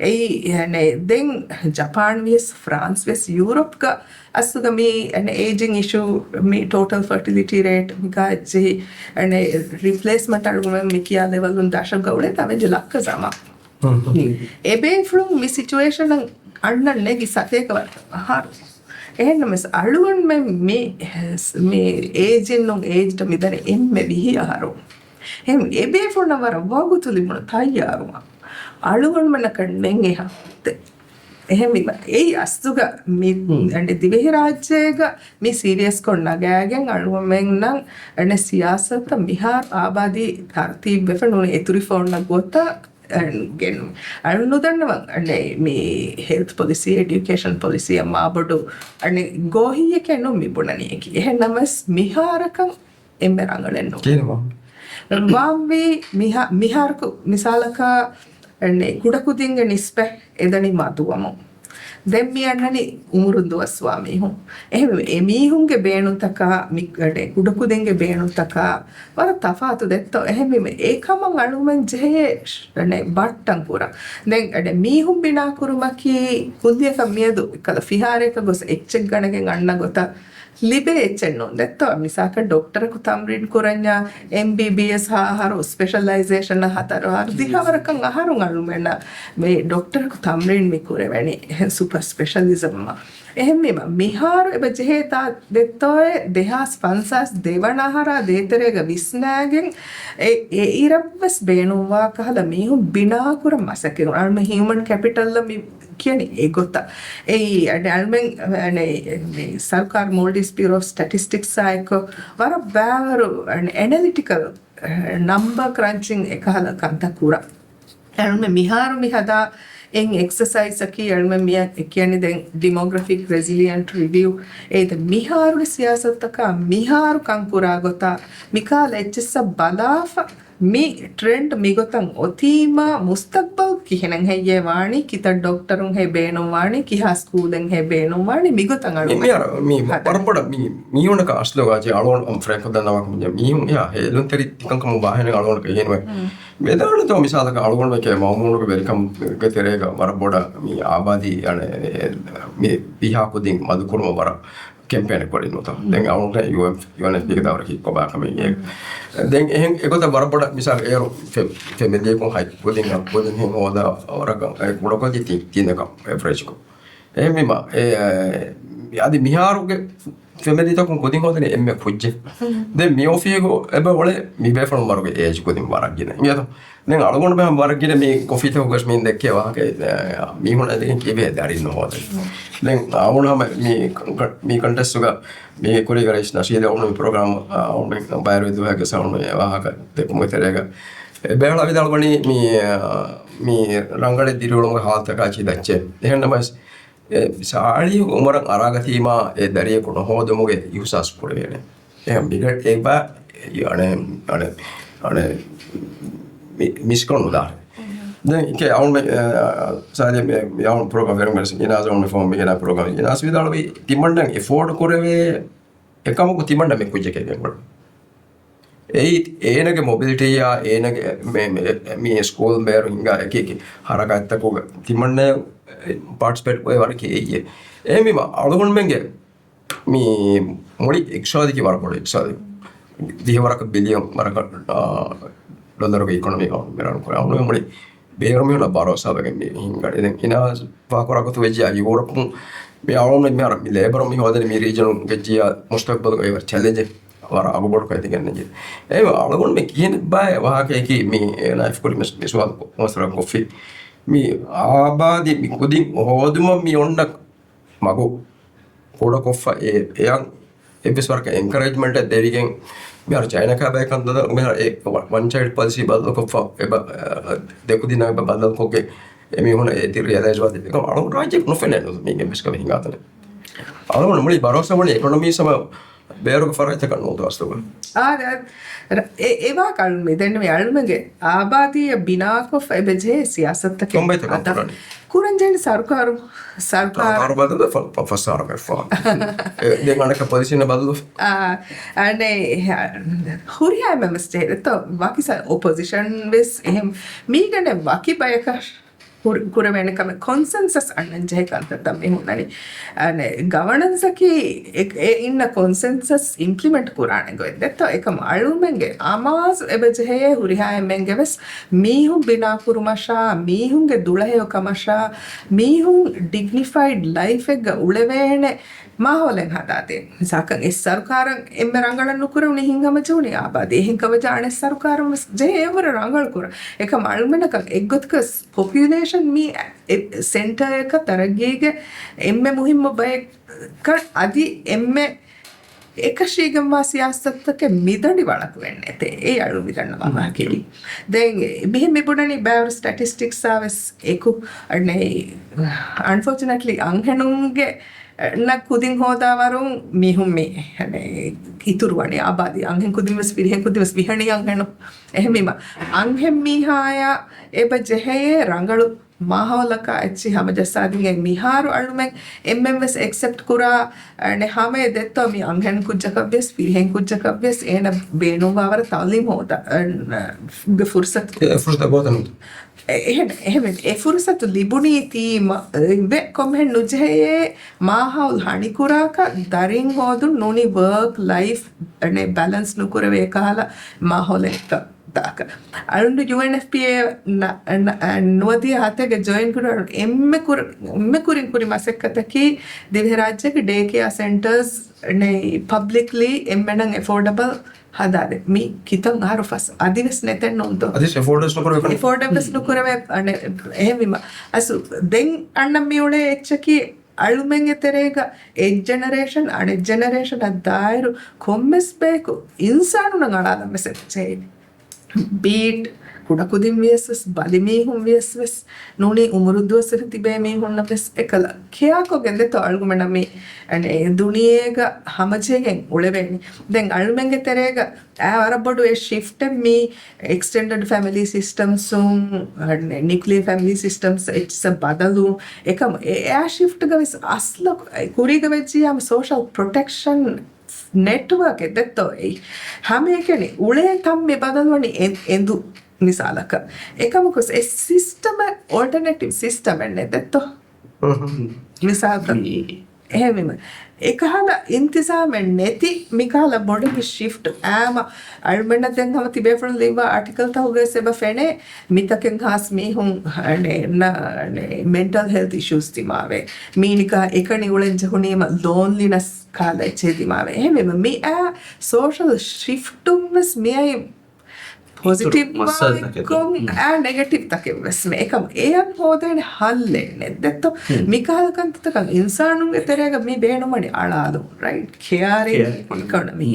އެއީ، އެ، ދެން ޖަޕާން ވިޔަސް، ފްރާންސް ވިޔަސް، ޔޫރަޕްގަ އަސްލުގަ މި، އެ، އޭޖިން އިޝޫ، މި ޓޯޓަލް ފަޓިލިޓީ ރޭޓް މިގާ އެއްޗެހި، އެ، ރިޕްލޭސްމަންޓް އަޅުގަނޑުމެން މި ކިޔާ ލެވަލުން ދަށަށްގަ އުޅޭ ތާ ވެއްޖެ ލައްކަ ޒަމާ. އެބޭފުޅުން މި ސިޗުއޭޝަނަށް އަންނަން ނެގި ސަތޭކަ ވަރަކަށް އަހަރު. އެހެންނަމަވެސް އަޅުގަނޑުމެން މި، މި އޭޖިން ނޫން އޭޖްޑަށް މިދަނީ އެންމެ ވިހި އަހަރު. އެހެން އެބޭފުޅުންނަށް ވަރަށް ވަގުތު ލިބުނު ތައްޔާރުވާން. އަޅުގަނޑުމެންނަކަށް ނެން އެހާ އެހެންވީމަ، އެއީ އަސްލުގަ މި އަނެއް ދިވެހިރާއްޖޭގަ މި ސީރިއަސްކޮށް ނަގާގެން އަޅުގަނޑުމެންނަށް އަނެއް ސިޔާސަތަށް މިހާރު އާބާދީ ތަރުތީބްވެފަ ނޫނީ އިތުރު ފޯންނަށް ގޮތަށް ގެން އަޅު ނުދަންނަވަން އަނެއް މި ހެލްތް ޕޮލިސީ، އެޑިޔުކޭޝަން ޕޮލިސީއަށް މާބޮޑު އަނެއް ގޯހިއްޔެކޭ ނޫން މި ބުނަނީއަކީ. އެހެންނަމަވެސް މިހާރަކަށް އެންމެ ރަނގަޅެއް ނޫން. ވާންވީ މިހާ-، މިހާރު މިސާލަކަށް ކުޑަކުދިންގެ ނިސްބަތް އެދަނީ މަދުވަމުން. ދެން މި އަންނަނީ އުމުރުން ދުވަސްވާ މީހުން. އެހެންވީމަ އެ މީހުންގެ ބޭނުންތަކާ، މި-، އަނެއް ކުޑަކުދިންގެ ބޭނުންތަކާ ވަރަށް ތަފާތު ދެއްތޯ. އެހެންވީމަ އެ ކަމަށް އަޅުމެން ޖެހޭ އަނެއް ބައްޓަން ކުރަން. ދެން އަނެއް މީހުން ބިނާ ކުރުމަކީ ކުއްލިއަކަށް މިއަދު އެއްކަލަ ފިހާރައަކަށް ގޮސް އެއްޗެއް ގަނެގެން އަންނަ ގޮތަށް ލިބޭ އެއްޗެއް ނޫން. ދެއްތޯ، މިސާލަކަށް ޑޮކްޓަރަކު ތަމްރީން ކުރަންޏާ، އެމްބީބީއެސް ހަ އަހަރު، ސްޕެޝަލައިޒޭޝަން ހަތަރު އަހަރު، ދިހަވަރަކަށް އަހަރު އަޅުމެންނަށް މި ޑޮކްޓަރަކު ތަމްރީން މި ކުރެވެނީ ސުޕަ ސްޕެޝަލިޒަމްއަށް. އެހެންވީމަ މިހާރު އެބަ ޖެހޭ ތާ ދެއްތޯއޭ، ދެހާސް ފަންސާސް ދެވަނަ އަހަރާ ދޭތެރޭގަ ވިސްނާގެން އެ، އެ އިރަށްވެސް ބޭނުންވާ ކަހަލަ މީހުން ބިނާކުރަން މަސައްކަތް ކުރަން. އަޅުމެން ހިއުމަން ކެޕިޓަލްއަށް މި ކިޔަނީ އެގޮތަށް. އެއީ، އަނެއް އަޅުމެން، އަނެއް، މި ސަރުކާރު މޯލްޑިވްސް ބިއުރޯ އޮފް ސްޓެޓިސްޓިކްސްއާ އެއްކޮށް ވަރަށް ބާވަރު، އަނެއް އެނަލިޓިކަލް، އަނެއް ނަމްބަރ ކްރަންޗިން އެކަހަލަ ކަންތައް ކުރަން. އަޅުމެން މިހާރު މި ހަދާ އެއް އެކްސަސައިޒަކީ އަޅުމެން މިއަށް ކިޔަނީ ދެން ޑިމޮގްރަފިކް ރެޒިލިއަންޓް ރިވިއު. އޭދެ މިހާރުގެ ސިޔާސަތުތަކާ މިހާރު ކަން ކުރާ ގޮތާ މިކާލަ އެއްޗިއްސަށް ބަލާފަ މި ޓްރެންޑް މިގޮތަށް އޮތީމާ، މުސްތަގްބަލް ކިހިނެއް ހެއްޔޭ ވާނީ، ކިތައް ޑޮކްޓަރުން ހޭ ބޭނުން ވާނީ، ކިހާ ސްކޫލެއް ހޭ ބޭނުން ވާނީ، މިގޮތަށް މި-، އަޅުގަނޑު މި ހަދާ. ވަރަށް ބޮޑަށް މި-، މީހުންނަކަށް އަސްލު ވާޖެ އަޅުގަނޑު ފްރޭންކް ދަންނަވާކަމުން މީހުން އެހާ ހޭލުންތެރި ތިކަންކަމުން ވާހެނެއް އަޅުގަނޑު ކެހިނުވެ. މް. މެދާނަތޯ މިސާލަކަށް އަޅުގަނޑު މެކޭ މައުމޫނުގެ ވެރިކަމުގެ ތެރޭގަ ވަރަށް ބޮޑަށް މި އާބާދީ އަނެއް މި ފިހާ ކުދިން މަދުކުރުމަށް ވަރަށް ކެމްޕޭން ކުރިން ނުތަ. ދެން އަޅުގަނޑު ޔޫއެމް، ޔޫއެންއެފްޕީގެ ދައުރަކީ ކޮބާކަމެއް. ދެން އެހެން އެގޮތަށް ވަރަށް ބޮޑަށް މިސާލު އޭރު ފެ-، ފެމިލީކުން ހަތް ކުދިން ހަތް ކުދިން ހެން ހޯދާ ވަރަކަށް އެ ކުޑަކޮށް ތި-، ތިނަކަށް އެވްރޭޖްކޮށް. އެހެންވީމަ، އެ، އަދި މިހާރުގެ ފެމިލީތަކުން ކުދިން ހޯދަނީ އެންމެ ކުއްޖެއް. ދެން މި އޮފީހު އެބަ އުޅޭ މި ބޭފުޅުން ވަރުގެ އޭޖް ކުދިން ވަރަށް ގިނަ. އިނގޭތޯ؟ ދެން އަޅުގަނޑު މިހާ ވަރަށް ގިނަ މި ކޮފީތަކުގަސް މި ދެއްކޭ ވާހަކަ، އެ، މީހުން އެދެގެން ކިބޭ ދަރިން ނުހޯދަނީ. ދެން އަޅުގަނޑު ހަމަ މި ކަ-، މި ކޮންޓެސްޓުގަ މި ކުރީގަ ރައީސް ނަޝީދު އަޅުގަނޑު މި ޕްރޮގްރާމް، އަ، އަޅުގަނޑު ބައިވެރި ދުވަހެއްގަ އަޅުގަނޑު މި ވާހަކަ ދެއްކުމުގެ ތެރޭގަ އެ ބޭފުޅާ ވިދާޅުވަނީ މި، އަ، މި ރަނގަޅެއް ދިރިއުޅުމުގެ ހާލަތަކާ ޗި ދައްޗޭ. އެހެންނަމަވެސް، އެ، ސާޅީހުގެ އުމުރަށް އަރާގަތީމާ އެ ދަރިޔަކު ނުހޯދުމުގެ އިހުސާސް ކުރެވޭނެ. އެ މިގަ-، އެބަ-، އަނެ-، އަނެ-، އަނެ-، މި-، މިސްކޮށް ނުދާނެ. ދެން އިކޭ އަޅުގަނޑު މި، އަ، ސާދެ މި، މި އަޅުގަނޑު ޕްރޮގްރާމް ވެރިން ވެސް އިނާޒް އަޅުގަނޑު މި ފޯމް މިގެނާ ޕްރޮގްރާމް އިނާޒް ވިދާޅުވީ ތިމަންނަން އެފޯޑް ކުރެވޭ އެކަމަކު ތިމަންނަ މި ކުއްޖެކޭ ގެންގުޅުން. އެއީ އޭނަގެ މޮބިލިޓީއާ، އޭނަގެ މެ-، މެ-، މި ސްކޫލް ބޭރު ހިނގާ އެކި އެކި ހަރަކާތްތަކުގަ ތިމަންނަ ޕާޓިސިޕޭޓް ވޭ ވަރަކީ އެއީ. އެހެންވީމަ އަޅުގަނޑުމެންގެ މި މުޅި އިޤްތިޞާދަކީ ވަރަށް ބޮޑު އިޤްތިޞާދެއް. ދިހަވަރަކަށް ބިލިއަން ވަރަކަށް، އާ، ޑޮލަރުގެ އިކޮނޮމީ އަޅުގަނޑު މިރަނު ކުރާ. އަޅުގަނޑު މުޅި ބޭރު މީހުންނަށް ބަރޯސާވެގެން މި ހިނގަނީ. ދެން އިނާޒް ފާހަގަކުރާ ގޮތުން ވެއްޖެއްޔާ ޔޫރަޕުން މި އަޅުގަނޑު މި އަރަ މި ލޭބަރު މި ހޯދަނީ މި ރީޖަނުން ވެއްޖެއްޔާ މުސްތަޤްބަލުގައި ވަރަށް ޗެލެންޖެއް ވަރަށް އަގުބޮޑު ކަން ތިގެންނެއްޖެ. އެ އަޅުގަނޑު މި ކިހިނެއްބާއޭ ވާހަކަޔަކީ މި ނާއިފް ކުރި މި ސުވާލު މަސައްކަތް ކޮށްފި. މި އާބާދީ މި ކުދިން ހޯދުމަށް މި އޮންނަ މަގު ކުޑަކޮށްފަ އެ-، އެޔަށް އެއްވެސް ވަރަކަށް އެންކަރޭޖްމަންޓެއް ދެވިގެން މިހާރު ޗައިނާ ކާބައި ކަން ދަދަ މިހާރު އެ ވަ-، ވަން ޗައިލްޑް ޕޮލިސީ ބަދަލުކޮށްފަ އެބަ-، އަ، ދެކުދިންނާ އެބަ ބަދަލުކޮށްގެން އެމީހުން އެ ތި ރިއަލައިޒް ވާތީ އަޅުގަނޑު ރާއްޖެ ނުފެނޭ މީގެ މިސްކަމެއް ހިނގާތަނެއް. އަޅުގަނޑު މުޅި ބަރޯސާ ވަނީ އިކޮނޮމީ ސަމަ ބޭރުގެ ފަރާތްތަކަށް ނޫންތޯ އަސްލުގަ. އާ، ދެ-، ރ-، އެ-، އެވާ ކަޅުން މި ދެން މި އަޅުމެންގެ އާބާދީއަށް ބިނާކޮށްފަ އެބަ ޖެހޭ ސިޔާސަތުތަކެއް ކޮންބައިތަކަށް އަދާ ކުރަން ޖެހެނީ ސަރުކާރު، ސަރުކާރު. ސަރުކާރު ބަދަލު ފަ-، ފަ-، ފަސާރަ ވެފަ. އެ، ދެން އަނެއްކާ ޕޮޒިޝަން ބަދަލު. އާ، އަނެއް، ހުރިހާ މެމްބަސް ޖެހޭ ދެއްތޯ ވަކި ސަ-، އޮޕޮޒިޝަން ވެސް އެހެން މީގަނޑެ ވަކި ބަޔަކަށް ކުރ-، ކުރެވޭނެ ކަމެއް ކޮންސެންސަސް އަންނަން ޖެހޭ ކަންތައްތައް މި ހުންނަނީ. އަނެއް ގަވަނަންސަކީ އެ-، އެ އިންނަ ކޮންސެންސަސް އިމްޕްލިމެންޓް ކުރާނެ ގޮތް ދެއްތޯ. އެކަމް އަޅުމެންގެ އަމާޒު އެބަ ޖެހޭ ހުރިހާ އެންމެންގެ ވެސް މީހުން ބިނާކުރުމަށާ، މީހުންގެ ދުޅަހެޔޮ ކަމަށާ، މީހުން ޑިގްނިފައިޑް ލައިފެއްގަ އުޅެވޭނެ މާހައުލެއް ހަދާދޭ. މިސާލަކަށް އެ ސަރުކާރަށް އެންމެ ރަނގަޅަށް ނުކުރެވުނީ ހިނގަމަޖެހުނީ އާބާދީ. އެހެން ކަމަޖާ އަނެއް ސަރުކާރުން ވެސް ޖެހޭ އެވަރަށް ރަނގަޅު ކުރަން. އެކަމް އަޅުމެނަކަށް އެއްގޮތަކަސް ޕޮޕިއުލޭޝަން މީ އެ ސެންޓަރއަކަށް ތަރައްގީގެ އެންމެ މުހިއްމު ބައެއްކަން އަދި އެންމެ އެކަށީގެންވާ ސިޔާސަތުތަކެއް މިދަނޑި ވަޅަކު ވެންނެތޭ. އެ އަޅު މިދަންނަވާ ވާހަކައީ. ދެން މިހެން މިބުނަނީ ބައިވަރު ސްޓެޓިސްޓިކްސްއާ ވެސް އެކު އަނެއް އަންފޯޗުނޭޓްލީ އަންހެނުންގެ ނަ ކުދިން ހޯދާވަރުން މީހުން މި އިތުރުވަނީ އާބާދީ އަންހެން ކުދިން ވެސް ފިރިހެން ކުދިން ވެސް ވިހަނީ އަންހެނު. އެހެންވީމަ އަންހެން މީހާޔާ އެބަ ޖެހޭ ރަނގަޅު މާހައުލަކާ އެއްޗިހި ހަމަޖައްސާދިން މިހާރު އަޅުމެން އެންމެން ވެސް އެކްސެޕްޓް ކުރާ އަނެއް ހަމައެއް ދެއްތޯ މި އަންހެން ކުއްޖަކަށްވިޔަސް ފިރިހެން ކުއްޖަކަށްވިޔަސް އޭނަ ބޭނުންވާވަރަށް ތައުލީމް ހޯދާ ގެ ފުރުސަތު. އެ ފުރުސަތު ގޯތަނު. އެ-، އެހެން، އެހެން އެ ފުރުސަތު ލިބުނީތީ މަ-، އެ، ކޮންމެހެން ނުޖެހޭ މާހައުލް ހަނިކުރާކަށް ދަރިން ހޯދުން ނޫނީ ވަރކް ލައިފް އަނެއް ބެލެންސް ނުކުރެވޭ ކަހަލަ މާހައުލެއް ދާކަށް. އަޅުން ޔޫއެންއެފްޕީއޭ ނަ-، ނަ-، ނުވަދިހަ ހަތެއްގެ ޖޮއިން ކުރި އަޅުން އެންމެ ކުރި، އެންމެ ކުރިން ކުރި މަސައްކަތަކީ ދިވެހިރާއްޖޭގެ ޑޭ ކެއާ ސެންޓަރސް ނެތް ޕަބްލިކްލީ އެންމެނަށް އެފޯޑަބަލް ހަދާދޭ. މި ކިތަން އަހަރު ފަސް އަދިވެސް ނެތެއް ނޫންތޯ؟ އަދިވެސް އެފޯޑްވެސް ނުކުރެވޭ ކަން. އެފޯޑަބަލް ނުކުރެވޭ އަނެއް އެހެންވީމަ. އަސް ދެން އަންނަ މިއުޅޭ އެއްޗަކީ އަޅުމެންގެ ތެރޭގަ އެއް ޖެނެރޭޝަން އަނެއް ޖެނެރޭޝަނަށް ދާއިރު ކޮންމެސް ބަޔަކު އިންސާނުންނަށް އަޅާލަން ވެސް އެއްޗެހި. ބީޓް ކުޑަކުދިން ވިޔަސް ވެސް، ބަލިމީހުން ވިޔަސް ވެސް، ނޫނީ އުމުރު ދުވަސްވެރި ތިބޭ މީހުންނަށް ވެސް އެކަލަ ކެއާކޮށްގެން ދެތޯ އަޅުގަނޑަށް މި އަނެއް ދުނިޔޭގަ ހަމަޖެހިގެން އުޅެވޭނީ. ދެން އަޅުމެންގެ ތެރޭގަ އާ ވަރަށް ބޮޑު އެއް ޝިފްޓެއް މީ އެކްސްޓެންޑެޑް ފެމިލީ ސިސްޓަމްސުން، ނިއުކްލިއަރ ފެމިލީ ސިސްޓަމްސް އެއްޗިއްސަށް ބަދަލު އެކަމު އެ އެއާ ޝިފްޓްގަ ވެސް އަސްލަ ކުރީގަ ވެއްޖިއްޔާމަ ސޯޝަލް ޕްރޮޓެކްޝަން ނެޓްވަރކެއް ދެއްތޯ އެއީ. ހަމައެކަނި އުޅޭ ތަން މި ބަދަލުވަނީ އެ-، އެނދު މިސާލަކަށް. އެކަމަކު އެ ސިސްޓަމެއް އޯލްޓަނޭޓިވް ސިސްޓަމެއް ނެތް ދެއްތޯ. މިސާލަކަށް. އެހެންވީމަ، އެކަހަލަ އިންތިޒާމެއް ނެތި މިކަހަލަ ބޮޑެތި ޝިފްޓް އާމަ އަޅުމެންނަށް ދެން ހަމަ ތިބޭފުޅުން ލިޔުއްވާ އާޓިކަލްތަކުގައި އެބަ ފެނޭ މިތަކެއް ހާސް މީހުން މެންޓަލް ހެލްތް އިޝޫސް ދިމާވޭ. މީނިކާ އެކަނި އުޅެން ޖެހުނީމަ ލޯންލިނަސް ކަހަލަ އެއްޗެއް ދިމާވޭ. އެހެންވީމަ މިއާ ސޯޝަލް ޝިފްޓުން ވެސް މިއައި ޕޮޒިޓިވް ވާ އެއްކޮށް އާ ނެގެޓިވް ތަކެއް ވެސް މެ އެކަމް އެޔަށް ހޯދޭނެ ހައްލެއް ނެތް ދެއްތޯ. މިކަހަލަ ކަންތައްތަކަށް އިންސާނުންގެ ތެރޭގަ މި ބޭނުންވަނީ އަޅާލުން، ރައިޓް؟ ކެއާރިން އިކޮނޮމީ.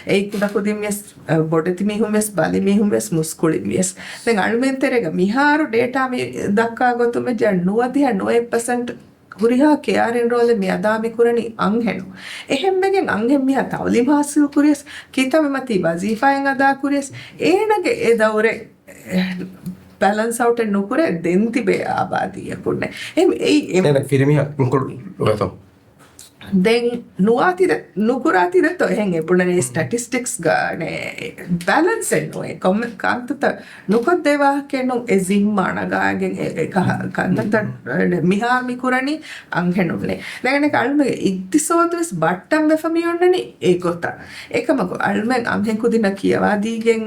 އެއީ ކުޑަކުދިން ވެސް، އަ، ބޮޑެތި މީހުން ވެސް، ބަލި މީހުން ވެސް، މުސްކުޅިން ވިޔަސް. ދެން އަޅުމެން ތެރޭގަ މިހާރު ޑޭޓާ މި ދައްކާ ގޮތުން ވެއްޖެ ނުވަދިހަ ނުވައެއް ޕަސެންޓް ހުރިހާ ކެއާރިން ރޯލެއް މި އަދާ މި ކުރަނީ އަންހެނުން. އެހެންވެގެން އަންހެން މީހާ ތައުލީމް ހާސިލް ކުރިޔަސް، ކިތަންމެ މަތީ ވަޒީފާއެއް އަދާ ކުރިޔަސް، އޭނަގެ އެ ދައުރެއް ބެލެންސް އައުޓެއް ނުކުރޭ ދެން ތިބޭ އާބާދީއަކުންނެއް. އެ، އެ، އެ، އޭނަ ފިރިމީހާ އިންކްލޫޑް ވެތޯ؟ ދެން ނުވާތި ދެ-، ނުކުރާތި ދެއްތޯ އެހެން އެ ބުނަނީ ސްޓެޓިސްޓިކްސް ގާނެ ބެލެންސެއް ނުވޭ. ކޮންމެ ކަންތައްތައް ނުކޮށްދޭ ވާހަކައެއް ނޫން. އެ ޒިންމާ ނަގާގެން އެ، އެ ކަހަ-، ކަންތައްތައް މިހާރު މި ކުރަނީ އަންހެނުންނޭ. ދެން އަޅުމެންގެ އިގްތިސޯދު ވެސް ބައްޓަން ވެފަ މި އޮންނަނީ އެ ގޮތަށް. އެކަމަކު އަޅުމެން އަންހެން ކުދިންނަށް ކިޔަވާދީގެން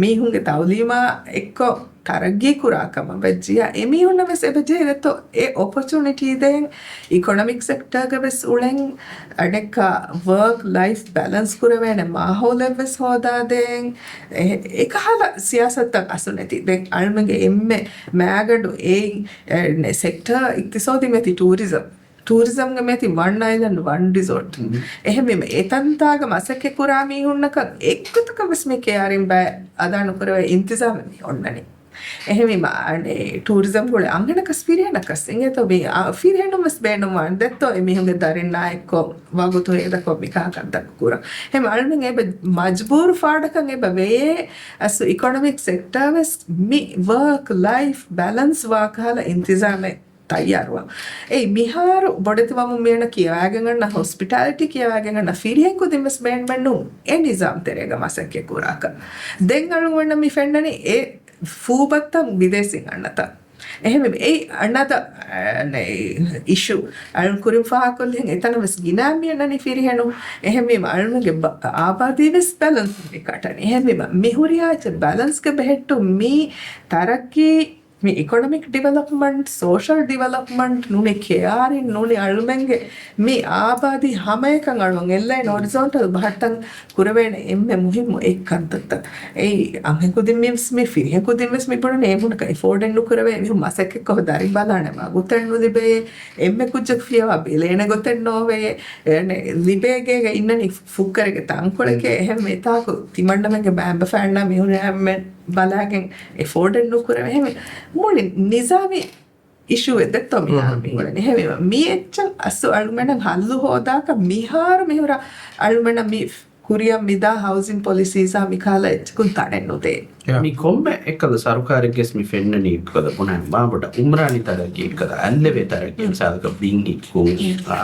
މީހުންގެ ތައުލީމާ އެއްކޮށް ތަރައްގީ ކުރާ ކަމަށް ވެއްޖިޔާ، އެމީހުންނަށް ވެސް އެބަ ޖެހޭ ދެއްތޯ އެ އޮޕޮޗުނިޓީ ދޭން، އިކޮނޮމިކް ސެކްޓަރގަ ވެސް އުޅެން، އަނެއްކާ ވަރކް ލައިފް ބެލެންސް ކުރެވޭނެ މާހައުލެއް ވެސް ހޯދާދޭން، އެ-، އެކަހަލަ ސިޔާސަތުތައް އަސްލު ނެތި. ދެން އަޅުމެންގެ އެންމެ މައިގަނޑު އެއިން، އެ، ސެކްޓަރ އިގްތިސޯދީ މެތި ޓޫރިޒަމް. ޓޫރިޒަމްގެ މެތި ވަން އައިލެންޑް ވަން ރިސޯޓް. އެހެންވީމަ އެތަންތާގަ މަސައްކަތް ކުރާ މީހުންނަކަށް އެއްގޮތަކަށް ވެސް މި ކެއާރިން ބައެއް އަދާ ނުކުރެވޭ އިންތިޒާމެއް މި އޮންނަނީ. އެހެންވީމަ އަނެއް ޓޫރިޒަމް ގުޅޭ އަންހެނަކަސް ފިރިހެނަކަސް އިނގޭތޯ މި، އާ، ފިރިހެނުން ވެސް ބޭނުންވާނެ ދެއްތޯ އެމީހުންގެ ދަރިންނާ އެއްކޮށް ވަގުތު ހޭދަކޮށް މިކަހަލަ ކަންތައް ކުރަން. އެހެން އަޅުމެން އެބަ މަޖްބޫރު ފާޑަކަށް އެބަ ވެޔޭ އަސް އިކޮނޮމިކް ސެކްޓަރ ވެސް މި ވަރކް ލައިފް ބެލެންސް ވާ ކަހަލަ އިންތިޒާމެއް ތައްޔާރުވާ. އެއީ މިހާރު ބޮޑެތިވަމުން މިއަންނަ ކިޔަވާގެން އަންނަ ހޮސްޕިޓާލިޓީ ކިޔަވާގެން އަންނަ ފިރިހެން ކުދިން ވެސް ބޭނުމެއް ނޫން އެ ނިޒާމް ތެރޭގަ މަސައްކަތް ކުރާކަށް. ދެން އަޅުގަނޑަށް މި ފެންނަނީ އެ ފޫބައްތަން ބިދޭސިން އަންނަތަން. އެހެންވީމަ އެއީ އަނަދަ އިޝޫ. އަޅުން ކުރިން ފާހަގަކޮށްލިހެން އެތަނަށް ވެސް ގިނަ މިއަންނަނީ ފިރިހެނުން. އެހެންވީމަ އަޅުންގެ ބަ-، އާބާދީ ވެސް ބެލެންސް ކަޓަނީ. އެހެންވީމަ މި ހުރިހާ އެއްޗެއް ބެލެންސްގެ ބެހެއްޓުން މީ ތަރައްގީ މި އިކޮނޮމިކް ޑިވެލޮޕްމަންޓް، ސޯޝަލް ޑިވެލޮޕްމަންޓް ނޫނީ ކެއާރިން ނޫނީ އަޅުމެންގެ މި އާބާދީ ހަމައެކަން އަޅުން އެއްލައިން ހޮރިޒޯންޓަލް ބަހައްޓަން ކުރެވޭނެ އެންމެ މުހިއްމު އެއް ކަންތައްތައް. އެއީ އަންހެން ކުދިން ވެސް މި ފިރިހެން ކުދިން ވެސް މި ބުނަނީ އެމީހުންނަކަށް އެފޯޑެއް ނުކުރެވޭ، އެމީހުން މަސައްކަތްކޮށް ދަރިން ބަލާނެ ވަގުތެއް ނުލިބޭ، އެންމެ ކުއްޖަކު ފިޔަވާ ބެލޭނެ ގޮތެއް ނޯވޭ، އެ، ލިބޭ ގޭގަ އިންނަނީ ފުއްކަރެއްގެ ތަންކޮޅެކޭ. އެހެންވެ އެތާކު ތިމަންނަމެންގެ މައިންބަފައިންނާ މީހުންނާ ބަލާގެން އެފޯޑެއް ނުކުރެވޭ. އެހެން މުޅި ނިޒާމީ އިޝޫއެއް ދެއްތޯ މިހާރު މި އުޅެނީ. އެހެންވީމަ މި އެއްޗަށް އަސްލު އަޅުމެންނަށް ހައްލު ހޯދާކަށް މިހާރު މިހުރަ އަޅުމެންނަށް މި ކުރިއަށް މިދާ ހައުސިން ޕޮލިސީސްއާ މިކަހަލަ އެއްޗަކުން ތަނެއް ނުދޭ. މި ކޮންމެ އެއްކަލަ ސަރުކާރެއްގެސް މި ފެންނަނީ އެއްކަލަ ބުނާ މާބޮޑަށް އުމްރާނީ ތަރައްގީ އެއްކަލަ އައްލެވޭ ތަރައްގީ މިސާލަކަށް ބިން ހިއްކުން، އާ،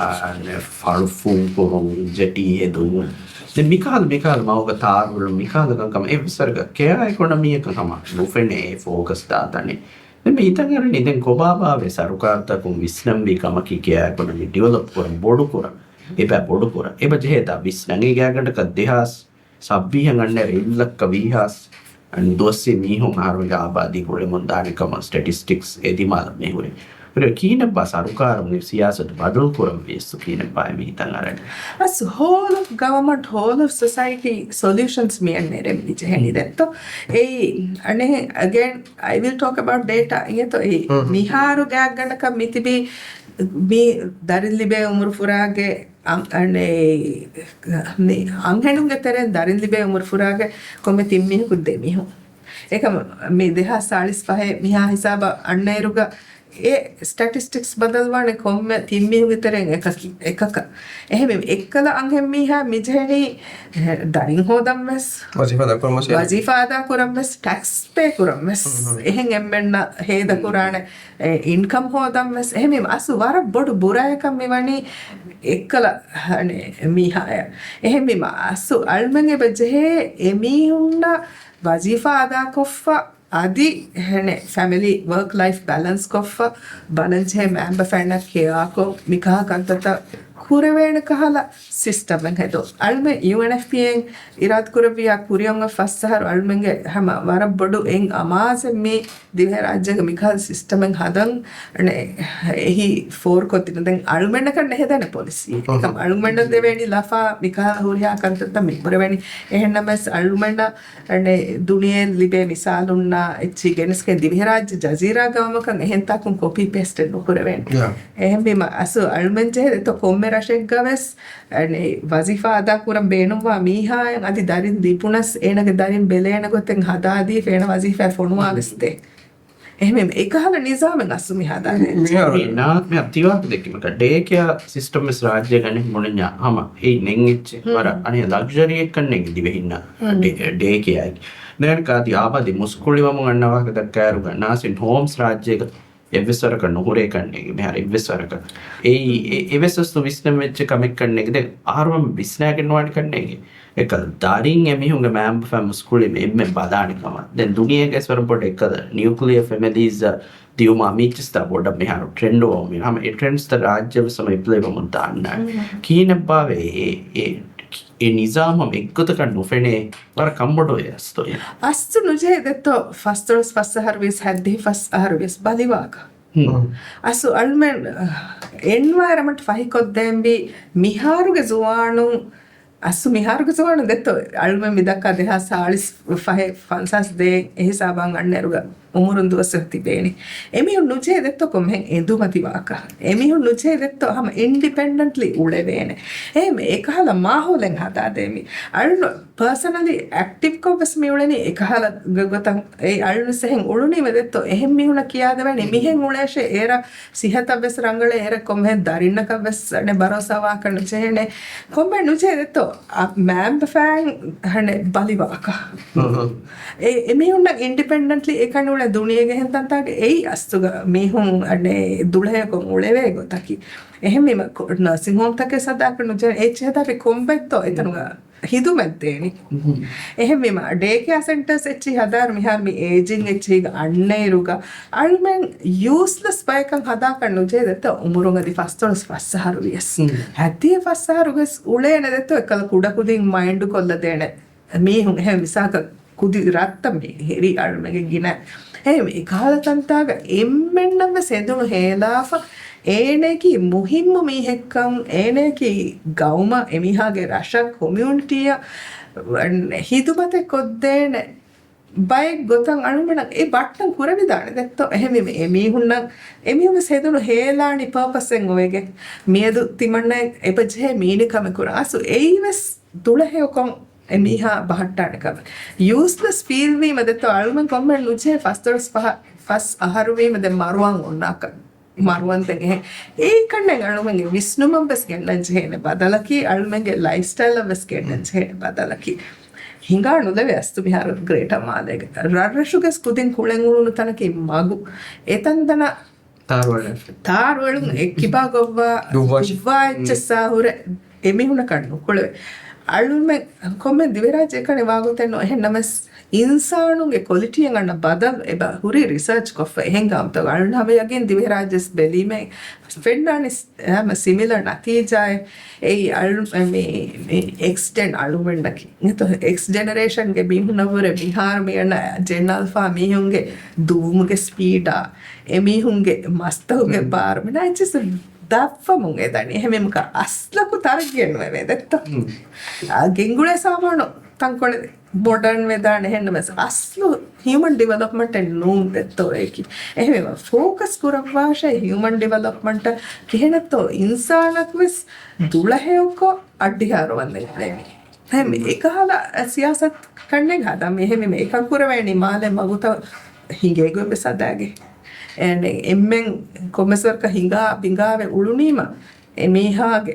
ފަޅު ފޫން ކުރުން، ޖެޓީ ހެދުން. ދެން މިކަހަލަ މިކަހަލަ މަގުގަ ތާރު އުޅުން މިކަހަލަ ކަންކަމަށް އެއްވެސް ވަރަކަށް ކެއާ އިކޮނޮމީއަކަށް ހަމަ ނުފެނޭ އެ ފޯކަސް ދާ ތަނެއް. ދެން މި ހިތަށް އަރަނީ ދެން ކޮބާބާވޭ ސަރުކާރުތަކުން ވިސްނަންވީ ކަމަކީ ކެއާ އިކޮނޮމީ ޑިވެލޮޕް ކުރަން ބޮޑު ކުރަން. އެބަ ބޮޑު ކުރަން. އެބަ ޖެހޭ ދާ ވިސްނަން. އެ ގާތްގަނޑަކަށް ދެހާސް ސައްބީހަށް އަންނައިރު އެއްލައްކަ ވީހާސް ދުވަސްވީ މީހުން އަހަރުމެންގެ އާބާދީ ގުޅެމުން ދާނެ ކަމަށް ސްޓެޓިސްޓިކްސް އެދި މާލަށް މިހުރި. ހުރި ކީނެއްބާ ސަރުކާރުން މި ސިޔާސަތު ބަދަލު ކުރަން ވިޔަސް ކީނެއްބާ މި ހިތަށް އަރަނީ. އަސް ހޯލް އޮފް ގަވަމަންޓް، ހޯލް އޮފް ސޮސައިޓީ ސޮލިއުޝަންސް މި އަންނައިރު މި ޖެހެނީ ދެއްތޯ. އެއީ އަނެއް އެގޭން އައި ވިލް ޓޯކް އަބައުޓް ޑޭޓާ އިނގޭތޯ. އެއީ މިހާރު ގާތްގަނޑަކަށް މިތިބީ މި ދަރިން ލިބޭ އުމުރު ފުރާގެ އަން-، އަނެއް، މި އަންހެނުންގެ ތެރެއިން ދަރިން ލިބޭ އުމުރު ފުރާގެ ކޮންމެ ތިން މީހަކު ދެ މީހުން. އެކަމަ މި ދެހާސް ސާޅީސް ފަހެއް މިހާ ހިސާބަށް އަންނައިރުގަ އެ ސްޓެޓިސްޓިކްސް ބަދަލުވާނެ ކޮންމެ ތިން މީހުންގެ ތެރެއިން އެކަކި، އެކަކަށް. އެހެން އެއްކަލަ އަންހެން މީހާ މި ޖެހެނީ ދަރިން ހޯދަން ވެސް، ވަޒީފާ އަދާ ކުރަން ވެސް، ވަޒީފާ އަދާ ކުރަން ވެސް، ޓެކްސް ޕޭ ކުރަން ވެސް. އެހެން އެންމެންނަށް ހޭދަ ކުރާނެ އެ، އިންކަމް ހޯދަން ވެސް. އެހެންވީމަ އަސްލު ވަރަށް ބޮޑު ބުރައެއްކަން މިވަނީ އެއްކަލަ، އަނެއް، މީހާއަށް. އެހެންވީމަ އަސްލު އަޅުމެން އެބަ ޖެހޭ އެމީހުންނަށް ވަޒީފާ އަދާކޮށްފަ، އަދި އެހެނެއް ފެމިލީ ވަރކް ލައިފް ބެލެންސް ކޮށްފަ، ބަލަންޖެހޭ މައިންބަފައިންނަށް ކެއާކޮށް، މިކަހަލަ ކަންތައްތައް ކުރެވޭނެ ކަހަލަ ސިސްޓަމެއް ހެދުން. އަޅުމެން ޔޫއެންއެފްޕީއޭން އިރާދަކުރެއްވިޔާ ކުރިއަށް އޮތް ފަސް އަހަރު އަޅުމެންގެ ހަމަ ވަރަށް ބޮޑު އެއް އަމާޒެއް މި ދިވެހި ރާއްޖޭގަ މިކަހަލަ ސިސްޓަމެއް ހަދަން އެހީ ފޯރުކޮށްދިނުން. ދެން އަޅުމެންނަކަށް ނެހެދޭނެ ޕޮލިސީ. އެކަމް އަޅުމެންނަށް ދެވޭނީ ލަފާ މިކަހަލަ ހުރިހާ ކަންތައްތައް މި ކުރެވެނީ. އެހެންނަމަވެސް އަޅުމެންނަށް ދުނިޔެ ލިބޭ މިސާލުންނާ އެއްޗި ގެނެސްގެން ދިވެހިރާއްޖެ ޖަޒީރާ ގައުމަކަށް އެހެންތާކުން ކޮޕީ ޕޭސްޓެއް ނުކުރެވޭނެ. އެހެންވީމަ އަސްލު އަޅުމެން ޖެހޭ ދެއްތޯ ކޮންމެ ރަށެއްގަވެސް ވަޒީފާ އަދާ ކުރަން ބޭނުންވާ މީހާއަށް އަދި ދަރިން ލިބުނަސް އޭނަގެ ދަރިން ބެލޭނެ ގޮތެއް ހަދާދީފަ އޭނަ ވަޒީފާ ފޮނުވާވެސް ދޭ. އެހެން އެކަހަލަ ނިޒާމެއް އަސްލު މި ހަދާދޭ. މި ނާ-، މި ތިވާހަކަ ދެއްކީމަކަށް ޑޭ ކެއާ ސިސްޓަމް ވެސް ރާއްޖޭގަ ނެތް ބުނަންޏާ ހަމަ އެއީ ނެތް އެއްޗެއް. ވަރަށް އަނެއް ލަގްޒަރީއެއްކަންނޭނގެ ދިވެހިންނަށް ޑޭ، ޑޭ ކެއާއެއް. ދެން އަދި އާބާދީ މުސްކުޅިވަމުން އަންނަ ވާހަކަ ދައްކާއިރުގަ ނާސިން ހޯމްސް ރާއްޖޭގަ އެއްވެސް ވަރަކަށް ނުހުރޭ ކަންނޭނގެ މިހާރު އެއްވެސް ވަރަކަށް. އެއީ، އެ-، އެވެސް އަސްލު ވިސްނަން ވެއްޖެ ކަމެއް ކަންނޭނގެ. ދެން އަހަރުމެން ވިސްނާގެން ނުވާނެ ކަންނޭނގެ. އެކަލަ ދަރިން އެމީހުންގެ މައިންބަފައިން މުސްކުޅި އެންމެން ބަލާނެ ކަމަށް. ދެން ދުނިޔޭގެ ވަރަށް ބޮޑު އެކަލަ ނިއުކްލިއަ ފެމިލީސް ދިއުމާ މީޗިސްތާ ބޮޑަށް މިހާރު ޓްރެންޑް ވަމުން. ހަމަ އެ ޓްރެންޑްސްތައް ރާއްޖެ ވެސް ހަމަ އެޕްލައި ވަމުން ދާންނާނެ. ކީނެއްބާވެ އެ، އެ، އެ ނިޒާމް ހަމަ އެއްގޮތަކަށް ނުފެނޭ ވަރަށް ކަންބޮޑުވޭ އަސްތު. އަސްތު ނުޖެހޭ ދެއްތޯ ފަސްދޮޅަސް ފަސް އަހަރު ވިޔަސް ހަތްދިހަ ފަސް އަހަރު ވިޔަސް ބަލިވާކަށް. އަސްލު އަޅުމެން އެންވަޔަރަމަންޓް ފަހިކޮށްދޭންވީ މިހާރުގެ ޒުވާނުން، އަސްލު މިހާރުގެ ޒުވާނުން ދެއްތޯ އަޅުމެން މި ދައްކާ ދެހާސް ސާޅީސް ފަހެއް ފަންސާސް ދޭއް އެހިސާބަށް އަންނައިރުގަ އުމުރުން ދުވަސް ތިބޭނީ. އެމީހުން ނުޖެހޭ ދެއްތޯ ކޮންމެހެން އެނދުމަތިވާކަށް. އެމީހުން ނުޖެހޭ ދެއްތޯ ހަމަ އިންޑިޕެންޑެންޓްލީ އުޅެވޭނެ. އެހެން އެކަހަލަ މާހައުލެއް ހަދާދޭންވީ. އަޅުން ޕާސަނަލީ އެކްޓިވްކޮށް ވެސް މި އުޅެނީ އެކަހަލަ ގޮތަށް. އެ އަޅުން ވެސް އެހެން އުޅުނީމަ ދެއްތޯ އެހެން މީހުންނަށް ކިޔާދެވޭނީ މިހެން އުޅޭށޭ އޭރަށް ސިހަތަށް ވެސް ރަނގަޅޭ އޭރަށް ކޮންމެހެން ދަރިންނަކަށް ވެސް އަނެއް ބަރޯސާވާކަށް ނުޖެހޭނެ. ކޮންމެ ނުޖެހޭ ދެއްތޯ މައިންބަފައިން އަނެއް ބަލިވާކަށް. އެ، އެމީހުންނަށް އިންޑިޕެންޑެންޓްލީ އެކަނި އުޅޭ ދުނިޔޭގެ އެހެން ތަންތާގެ އެއީ އަސްތުގަ މީހުން އަނެއް ދުޅަހެޔޮކޮށް އުޅެވޭ ގޮތަކީ. އެހެންވީމަ ކޮ-، ނާސިން ހޯމްތަކެއް ހަދާކަށް ނުޖެހޭ އެއްޗެއް ހަދާފި ކޮންބައްތޯ އެތަނުގަ ހިދުމަތް ދޭނީ. އެހެންވީމަ ޑޭ ކެއާ ސެންޓަރސް އެއްޗިހި ހަދާއިރު މިހާރު މި އޭޖިން އެއްޗިހިގަ އަންނައިރުގަ އަޅުމެން ޔޫސްލެސް ބަޔަކަށް ހަދާކަށް ނުޖެހޭ ދެއްތޯ އުމުރުން އަދި ފަސްދޮޅަސް ފަސް އަހަރު ވިޔަސް. ހަތްދިހަ ފަސް އަހަރު ވެސް އުޅޭނެ ދެއްތޯ އެކަލަ ކުޑަކުދިން މައިންޑު ކޮށްލަދޭނެ މީހުން. އެހެން މިސާކަށް ކުދި ރަށްތައް މި ހިރި އަޅުމެންގެ ގިނަ. އެހެން އެކަހަލަ ތަންތާގަ އެންމެންނަށް ވެސް އެދުނު ހޭލާފަ، އޭނައަކީ މުހިއްމު މީހެއްކަން، އޭނައަކީ ގައުމަށް، އެމީހާގެ ރަށަށް، ކޮމިއުނިޓީއަށް ހިދުމަތެއް ކޮށްދޭނެ ބައެއް ގޮތަށް އަޅުމެންނަށް އެ ބައްޓަން ކުރެވިދާނެ ދެއްތޯ. އެހެންވީމަ އެ މީހުންނަށް، އެ މީހުން ވެސް ހެދުނު ހޭލާނީ ޕާޕަސްއެއް އޮވެގެން. މިއަދު ތިމަންނައަށް އެބަ ޖެހޭ މީނި ކަމެއް ކުރަން. އަސްލު އެއީ ވެސް ދުޅަހެޔޮކޮށް އެމީހާ ބަހައްޓާނެ ކަމެއް. ޔޫސްލެސް ފީލް ވީމަ ދެއްތޯ އަޅުމެން ކޮންމެ ނުޖެހޭ ފަސްދޮޅަސް ފަހަ، ފަސް އަހަރު ވީމަ ދެން މަރުވާން އޮންނާކަށް. މަރުވަންދެން އެހެން. އެއީ ކަންނެން އަޅުމެންގެ ވިސްނުމަށް ވެސް ގެންނަން ޖެހޭނެ ބަދަލަކީ، އަޅުމެންގެ ލައިފްސްޓައިލަށް ވެސް ގެންނަން ޖެހޭނެ ބަދަލަކީ. ހިނގާ ނުލެވޭ އަސްލު މިހާރު ގްރޭޓަ މާލޭގެ ރަށްރަށުގެސް ކުދިން ކުޅެން އުޅުނު ތަނަކީ މަގު. އެތަންތަނަށް ތާރުއެޅުން. ތާރުއެޅުން އެއްކިބާ ގޮއްވާ، ދުއްވާ ދުއްވާ އެއްޗެއްސާ ހުރެ އެމީހުނަކަށް ނުކުޅެވޭ. އަޅުމެން ކޮންމެ ދިވެހިރާއްޖެ އެކަނި ވާގޮތެއް ނޫން. އެހެންނަމަސް އިންސާނުންގެ ކޮލިޓީއަށް އަންނަ ބަދަލު އެބަ ހުރީ ރިސާޗް ކޮށްފަ. އެހެން ގާމުތަކު އަޅުން ހަމަ ޔަގީން ދިވެހިރާއްޖެސް ބެލީމޭ ފެންނާނީ ހަމަ ސިމިލަރ ނަތީޖާއެއް. އެއީ އަޅު-، މި، މި އެކްސް ޖެން އަޅުމެންނަކީ. އެކްސް ޖެނެރޭޝަންގެ މީހުންނަށްވުރެ މިހާރު މި އަންނަ ޖެން އަލްފާ މީހުންގެ ދުވުމުގެ ސްޕީޑާ، އެމީހުންގެ މަސްތަކުގެ ބާރު މިނާ އެއްޗެސް ދަށްވަމުން އެދަނީ. އެހެންވީމަ އަސްލަކު ތަރައްގީއެއް ނުވެވޭ ދެއްތޯ. އާ، ގެންގުޅޭ ސާމާނު ތަންކޮޅެއް މޮޑަން ވެދާނެ. އެހެންނަމަސް އަސްލު ހިއުމަން ޑިވެލޮޕްމަންޓެއް ނޫން ދެއްތޯ އެކި. އެހެންވީމަ ފޯކަސް ކުރައްވާށޭ ހިއުމަން ޑިވެލޮޕްމަންޓަށް. ކިހިނެއްތޯ އިންސާނަކު ވެސް ދުޅަހެޔޮކޮށް އައްޑިހާރުވަންދެން އެ މީހުން. އެހެން އެކަހަލަ ސިޔާސަތު ކަންނެން ހަދާ މި އެހެންވީމަ އެކަން ކުރެވޭނީ މާލެ މަގުތައް ހިނގޭ ގޮތް ވެސް ހަދާގެ. އެން-، އެންމެން ކޮންމެސް ވަރަކަށް ހިނގާ ބިނގާވެ އުޅުނީމަ އެމީހާގެ،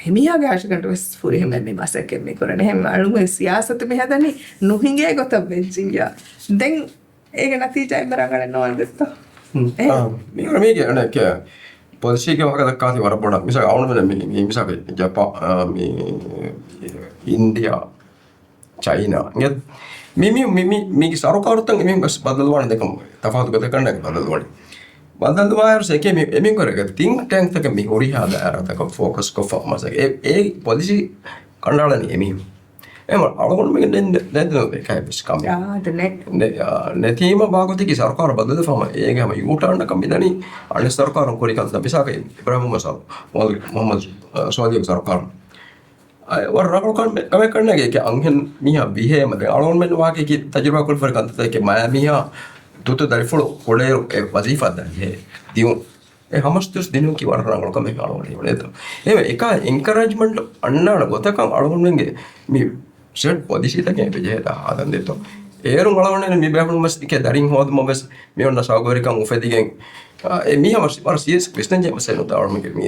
އެމީހާގެ ހަށިގަނޑު ވެސް ފުރިހަމަ މި މަސައްކަތް މި ކުރަނީ. އެހެން އަޅުގަނޑު ސިޔާސަތު މި ހަދަނީ ނުހިނގޭ ގޮތަށް ވެއްޖިއްޔާ. ދެން އޭގެ ނަތީޖާ އެންމެ ރަނގަޅެއް ނޯން ދެއްތޯ؟ އެހެން. އާ، މި، މީގެ އަނެއް ކެ-، ޕޮލިސީގެ ވާހަކަ ދައްކާތީ ވަރަށް ބޮޑަށް. މިސާލް އަޅުގަނޑު މި، މި، މިސާލް ޖަޕާ-، އާ، މި، އިންޑިއާ، ޗައިނާ. އިނގޭ، މި، މި، މި، މި، މީގެ ސަރުކާރުތައް އެމީހުން ބަދަލުވާނެ ދެކަމު، ތަފާތު ގޮތަކަށް ބަދަލުވާނެ. ބަދަލުވާއިރު ސެކޭ މި، އެމީހުން ތިންކް ޓޭންކްތަކެއް މި ހުރިހާ ދާއިރާތަކަށް ފޯކަސް ކޮށްފަ މަސައްކަތް. އެ، އެ ޕޮލިސީ ކަނޑައަޅަނީ އެމީހުން. އެ އަޅުގަނޑުމެން ދެން، ދެން، ދެން އެކައެއްވެސް ކަމެއް. އާ، ދެނެ. ނެ-، އާ، ނެތީމަ ވާގޮތަކީ ސަރުކާރު ބަދަލުވެފަ ހަމަ އޭގެ ހަމަ ޔޫޓާންއަކަށް މިދަނީ އަނެއް ސަރުކާރުން ކުރި ކަންތައް. މިސާލަކަށް އިބްރާހިމް މުހައްމަދު ސޯލިހު، މުހައްމަދު، އާ، ސޯލިހު ސަރުކާރުން. އާ، ވަރަށް ރަނގަޅު ކަމެއް، ކަމެއް ކަންނޭނގެ އެކެ އަންހެން މީހާ ވިހޭ މަދެ އަޅުގަނޑުމެން ވާގެ ތަޖުރިބާ ކުރިފަރި ކަންތައް އެކެ މަޔާ މީހާ ދޫތަ ދަރިފުޅު ކުޅޭއިރު އެ ވަޒީފާ ދަންހެ ދިއުން. އެ ހަމަސް ދުވަސް ދިނުން ކި ވަރަށް ރަނގަޅު ކަމެއް އަޅުގަނޑު ހީވަނީތޯ. އެ އެކާ އެންކަރޭޖްމަންޓް އަންނާނެ ގޮތަކަށް އަޅުގަނޑުމެންގެ މި ސެޓް ޕޮލިސީތަކެއް އެބަޖެހޭ ހަދަން ދޭތޯ. އޭރުން އަޅުގަނޑު މި ބޭފުޅުން ވެސް އެކެ ދަރިން ހޯދުމަށް ވެސް މި އޮންނަ ސައުގަރިކަން އުފެދިގެން، އާ، އެ މީހާ ވަރަށް ސީރިއަސް ވިސްނަން ޖެހޭ މައްސަލަ ނުތާ އަޅުގަނޑުމެންގެ މި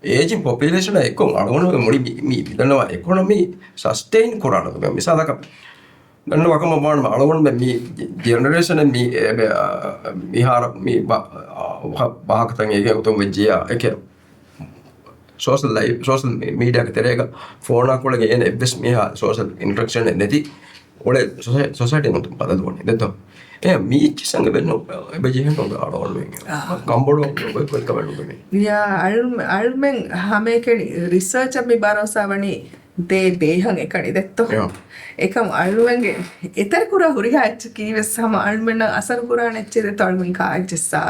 އޭޖިން ޕޮޕިއުލޭޝަނާ އެއްކޮށް އަޅުގަނޑު މުޅި މި، މި މިދަންނަވާ އިކޮނޮމީ ސަސްޓެއިން ކުރާނެ ގޮތަށް. މިސާލަކަށް ދަންނަވާ ކަމަށް ވާނަމަ އަޅުގަނޑުމެން މި ޖެނެރޭޝަނެއް މި އެބެ، އާ، މިހާރު މި ބަ-، އާ، ވަ-، ވާހަކަތައް އޭގެ ގޮތުން ވެއްޖިއްޔާ އެކެ ސޯޝަލް ލައިފް، ސޯޝަލް މީ-، މީޑިއާގެ ތެރޭގަ ފޯނާ ކުޅެގެން އޭނަ އެއްވެސް މީހާ ސޯޝަލް އިންޓަރެކްޝަނެއް ނެތި އުޅޭ ސޮސަ-، ސޮސައިޓީ ނުތު ބަދަލުވަނީ ދެއްތޯ. އެ މީ އެއްޗިއްސަން އެބެން ނު-، އެބަ ޖެހެން ނު އަޅުގަނޑުމެން. އާ. ކަންބޮޑު އޮތް ކޮން ކަމެއް ނުބެނީ. ޔާ، އަޅު-، އަޅުމެން ހަމައެކަނި ރިސާޗަށް މި ބަރޯސާ ވަނީ ދޭ ބޭހަށް އެކަނި ދެއްތޯ. ޔާ. އެކަމް އަޅުމެންގެ އެތެރެ ކުރާ ހުރިހާ އެއްޗަކީ ވެސް ހަމަ އަޅުމެންނަށް އަސަރު ކުރާނެ އެއްޗެއް ދެއްތޯ. އަޅުމެން ކާ އެއްޗެއްސާ،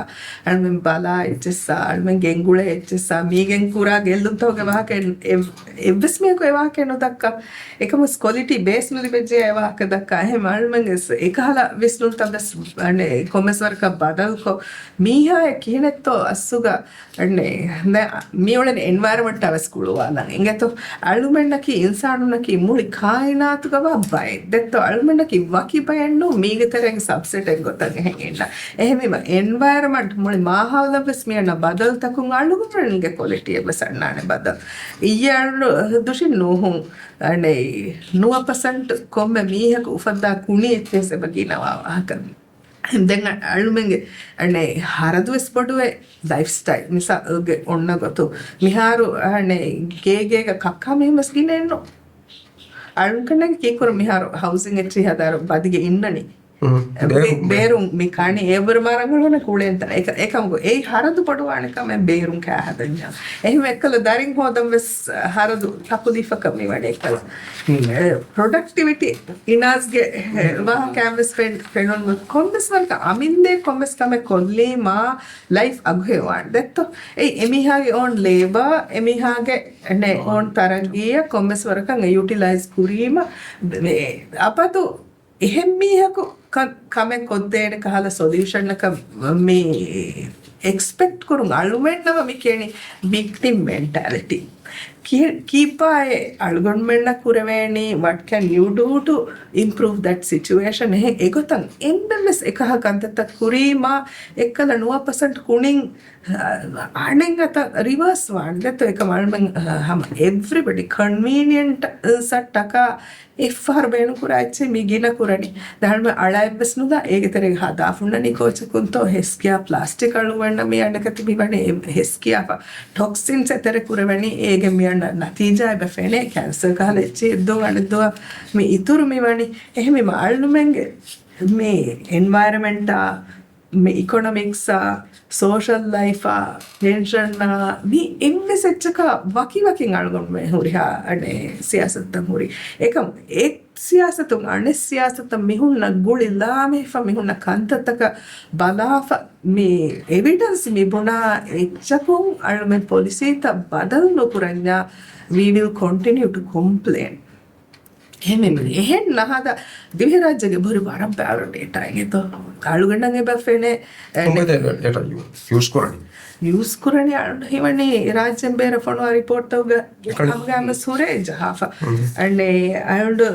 އަޅުމެން ބަލާ އެއްޗެއްސާ، އަޅުމެން ގެންގުޅޭ އެއްޗެއްސާ، މީގެން ކުރާ ގެއްލުންތަކުގެ ވާހަކަ އެ-، އެއްވެސް މީހަކު އެ ވާހަކަ ނުދައްކާ. އެކަމަސް ކޮލިޓީ ބޭސް ނުލިބެއްޖެ އެ ވާހަކަ ދައްކާ. އެހެން އަޅުމެންގެ އެކަހަލަ ވިސްނުންތައް ވެސް، އަނެ، ކޮންމެސް ވަރަކަށް ބަދަލުކޮށް، މީހާއެއް ކިހިނެއްތޯ އަސްލުގަ، އަނެ، ދެ-، މިއުޅެނި އެންވަޔަރަމަންޓާ ވެސް ގުޅުވާލަން އިނގޭތޯ. އަޅުމެންނަކީ، އިންސާނުންނަކީ މުޅި ކާއިނާތުގަ ވާ ބައެއް ދެއްތޯ. އަޅުމެންނަކީ ވަކި ބައެއް ނޫން، މީގެ ތެރޭގެ ސަބްސެޓެއް ގޮތަށް އެހެން އިންނަ. އެހެންވީމަ އެންވަޔަރަމަންޓް މުޅި މާހައުލަށް ވެސް މިއަންނަ ބަދަލުތަކުން އަޅުގަނޑުމެންގެ ކޮލިޓީއަށް ވެސް އަންނާނެ ބަދަލު. އިއްޔެ އަޅު ދުށި ނޫހުން، އަނެ، ނުވަ ޕަސެންޓް ކޮންމެ މީހަކު އުފައްދާ ކުނި އެއްޗެސް އެބަ ގިނަވާ ވާހަކަ. ދެން އަ-، އަޅުމެންގެ، އަނެ، ހަރަދު ވެސް ބޮޑުވޭ ލައިފްސްޓައިލް. މިސާލްގެ އޮންނަ ގޮތު މިހާރު، އަނެ، ގޭ ގޭގަ ކައްކާ މީހުން ވެސް ގިނައެއްނު. އަޅުން ކަންނޭނގެ ކީއްކުރަން މިހާރު ހައުސިން އެއްޗެއް ހަދާއިރު ބަދިގެ އިންނަނީ. ބޭރުން މި ކަނީ އެއްވަރު މާ ރަނގަޅު ކުޅޭންތަން. އެކަ-، އެކަމަކު އެއީ ހަރަދު ބޮޑުވާނެ ކަމެއް ބޭރުން ކާ ހަދަންޏާ. އެހެން އެއްކަލަ ދަރިން ހޯދަން ވެސް ހަރަދު ތަކުލީފަކަށް މި ވަނީ އެއްކަލަ. ޕްރޮޑަކްޓިވިޓީ އިނާޒްގެ ވާހަކައިން ވެސް ފެން-، ފެނުނު ކޮންމެސް ވަރަކަށް އަމިއްލަ ކޮންމެސް ކަމެއް ކޮށްލީމާ ލައިފް އަގުހެވާން ދެއްތޯ. އެ އެމީހާގެ އޯން ލޭބާ، އެމީހާގެ އެނެ އޯން ތަރައްގީއަށް ކޮންމެސް ވަރަކަށް އެ ޔުޓިލައިޒް ކުރީމަ އެ އަބަދު އެހެން މީހަކު ކަ-، ކަމެއް ކޮށްދޭނެ ކަހަލަ ސޮލިއުޝަންއަކަށް މި އެކްސްޕެކްޓް ކުރުން އަޅުމެންނަމަ މި ކިޔަނީ ވިކްޓިމް މެންޓާލިޓީ. ކި-، ކީއްބާއޭ އަޅުގަނޑުމެންނަށް ކުރެވޭނީ؟ What can you do to improve that situation? އެހެން އެގޮތަށް އެންމެންވެސް އެކަހަ ކަންތައްތައް ކުރީމާ އެއްކަލަ ނުވަ ޕަސެންޓް ކުނިން އަނެއް އަތަށް ރިވާސް ވާން ދެއްތޯ. އެކަމަ އަޅުމެން ހަމަ އެވްރިބަޑީ ކޮންވީނިއެންޓް ސައްޓަކާ އެއްފަހަރު ބޭނުންކުރާ އެއްޗެއް މި ގިނަ ކުރަނީ. ދާންމެ އަޅައެއްވެސް ނުލާ އޭގެ ތެރޭގަ ހަދާފުންނަނީ ކޯޗަކުންތޯ ހެސްކިޔާ ޕްލާސްޓިކް އަޅުގަނޑަށް މި އަނެކަތި މި ވަނީ އެ ހެސްކިޔާފަ ޓޮކްސިންސް އެތެރެ ކުރެވެނީ އޭގެ މި އަންނަ ނަތީޖާ އެބަ ފެނޭ ކެންސަރ ކަހަލަ އެއްޗެއް ދުން އަނެއްދުވަ މި އިތުރު މި ވަނީ. އެހެންވީމަ އަޅުމެންގެ މި އެންވަޔަރަމެންޓާ މި އިކޮނޮމިކްސާ، ސޯޝަލް ލައިފާ، ޕެންޝަންއާ، މި އެންމެ ސެއްޗަކާ ވަކިވަކިން އަޅުގަނޑުމެން ހުރިހާ އަނެއް ސިޔާސަތުތައް ހުރި. އެކަމް އެ ސިޔާސަތުން އަނެއް ސިޔާސަތަށް މި ހުންނަ ގުޅި ލާމެހިފަ މި ހުންނަ ކަންތައްތަކަށް ބަލާފަ މި އެވިޑެންސް މި ބުނާ އެއްޗަކުން އަޅުމެން ޕޮލިސީތައް ބަދަލު ނުކުރަންޏާ، we will continue to complain. އެހެން ނަހަދާ ދިވެހިރާއްޖޭގެ ބުރި ވަރަށް ބާރު ޑޭޓާއެއް އެތޯ. އަޅުގަނޑަށް އެބަ ފެނޭ، އެ، ކޮންމެ ޑޭޓާ ޔޫ-، ޔޫސް ކުރަނީ؟ ޔޫސް ކުރަނީ އަޅު ހިމަނީ ރާއްޖޭން ބޭރަށް ފޮނުވާ ރިޕޯޓްތަކުގަ އެކަނި. ހަމަގައިމަ ސުރޭ ޖަހާފަ. އަންނެ އަޅު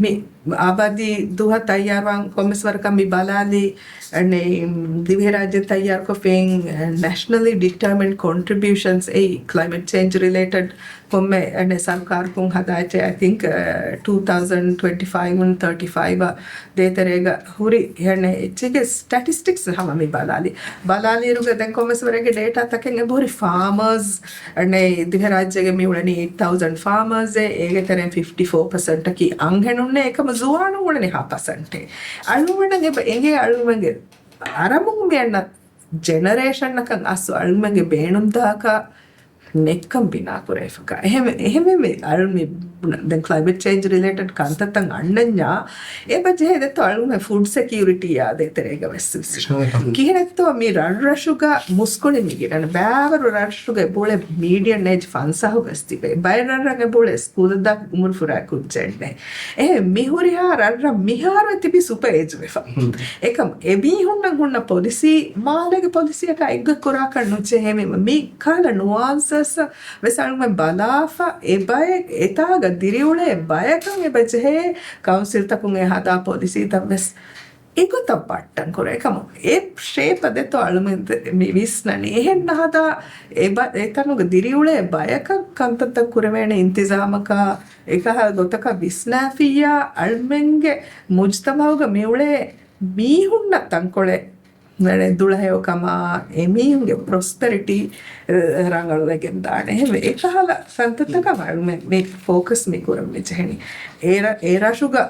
މި އާބާދީ ދުވަހަށް ތައްޔާރުވާން ކޮންމެސް ވަރަކަށް މި ބަލާލީ، އަންނެ ދިވެހިރާއްޖޭ ތައްޔާރުކޮށްފިން ނޭޝަނަލީ ޑިޓަރމިންޑް ކޮންޓްރިބިއުޝަންސް އެއީ ކްލައިމެޓް ޗޭންޖް ރިލޭޓެޑް ކޮންމެ އަނެއް ސަރުކާރަކުން ހަދާ އެއްޗެއް، އައި ތިންކް، ޓޫ ތައުޒަންޑް ޓްވެންޓީ ފައިވް އަން ތާޓީ ފައިވް ދޭތެރޭގަ ހުރި އެހެން އެއްޗެއްގެ ސްޓެޓިސްޓިކްސް ހަމަ މި ބަލާލި. ބަލާލިއިރުގަ ދެން ކޮންމެސް ވަރެއްގެ ޑޭޓާ ތަކެއް އެބަހުރި ފާމަރސް، އަނެއް ދިވެހިރާއްޖޭގެ މި އުޅެނީ އެއިޓް ތައުޒަންޑް ފާމަރސް، އޭގެ ތެރެއިން ފިފްޓީ ފޯ ޕަސެންޓަކީ އަންހެނުންނޭ، އެކަމަ ޒުވާނުން އުޅެނީ ހަ ޕަސެންޓޭ. އަޅުގަނޑަށް އެބަ އެނގޭ އަޅުގަނޑުގެ އަރަމުން މި އަންނަ ޖެނަރޭޝަންއަކަށް އަސް އަޅުމެންގެ ބޭނުންދާކަށް ނެއްކަން ބިނާކުރެވިފަކާ. އެހެން، އެހެންވެ މި އަޅު މި ބުނަ-، ދެން ކްލައިމެޓް ޗޭންޖް ރިލޭޓެޑް ކަންތައްތައް އަންނަންޏާ، އެބަ ޖެހޭ ދެއްތޯ އަޅުމެ ފުޑް ސެކިއުރިޓީއާ ދޭތެރޭގަ ވެސް ވިސްނުން. ކިހިނެއްތޯ މި ރަށްރަށުގަ މުސްކުޅި މި ގިނަން ބައިވަރު ރަށްރަށުގަ އެބައުޅޭ މީޑިއަން އޭޖް ފަންސާހު ވެސް ތިބޭ. ބައެއް ރަށްރަށް އެބައުޅޭ ސްކޫލަށް ދާ އުމުރު ފުރާ ކުއްޖެއްނެ. އެހެން މި ހުރިހާ ރަށްރަށް މިހާރު އެ ތިބީ ސުޕަ އޭޖް ވެފަ. އެކަމް އެ މީހުންނަށް ހުންނަ ޕޮލިސީ މާލޭގެ ޕޮލިސީއަކާ އެއްގަ ކުރާކަށް ނުޖެހޭ. މި، މި ކަހަލަ ނުއާންސަސް ވެސް އަޅުގަނޑު ބަލާފަ، އެ ބައެއް އެތާގަ ދިރިއުޅޭ ބަޔަކަށް އެބަ ޖެހޭ ކައުންސިލްތަކުން އެ ހަދާ ޕޮލިސީތައް ވެސް އެގޮތަށް ބައްޓަން ކުރޭ. އެކަމު އެ ޝޭޕަށް ދެއްތޯ އަޅުމެން މި ވިސްނަނީ. އެހެން ނަހަދާ އެ ބަ-، އެތަނުގަ ދިރިއުޅޭ ބަޔަކަށް ކަންތައްތައް ކުރެވޭނެ އިންތިޒާމަކާ އެކަހަލަ ގޮތަކަށް ވިސްނާފިއްޔާ، އަޅުމެންގެ މުޖްތަމައުގަ މިއުޅޭ މީހުންނަށް ތަންކޮޅެއް ދުޅަހެޔޮކަމާ، އެމީހުންގެ ޕްރޮސްޕެރިޓީ ރަނގަޅުވެގެން ދާނެ. އެހެންވެ، އެކަހަލަ ކަންތައްތަކަށް އަޅުމެން މި ފޯކަސް މި ކުރަން މި ޖެހެނީ. އޭރަ-، އޭރަށުގަ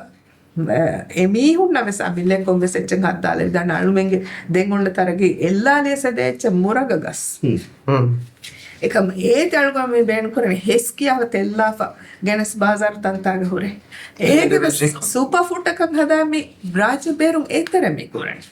އެމީހުންނަށް ވެސް އަމިއްލަ ކޮންމެސް އެއްޗެއް ހައްދާލެވިދާނެ. އަޅުމެންގެ ދެން އޮންނަ ތަރަގީ އެއްލާލިޔަސް އެދޭ އެއްޗެއް މުރަގަ ގަސް. އެކަމް އޭތި އަޅުގަނޑު މި ބޭނުންކުރަނީ ހެސް ކިޔާފަ ތެއްލާފަ ގެނެސް ބާޒާރު ތަންތާގަ ހުރޭ. އޭގެ ވެސް ސުޕަ ފުޑަކަށް ހަދާ މި ރާއްޖެ ބޭރުން އެތެރެ މި ކުރަނީ.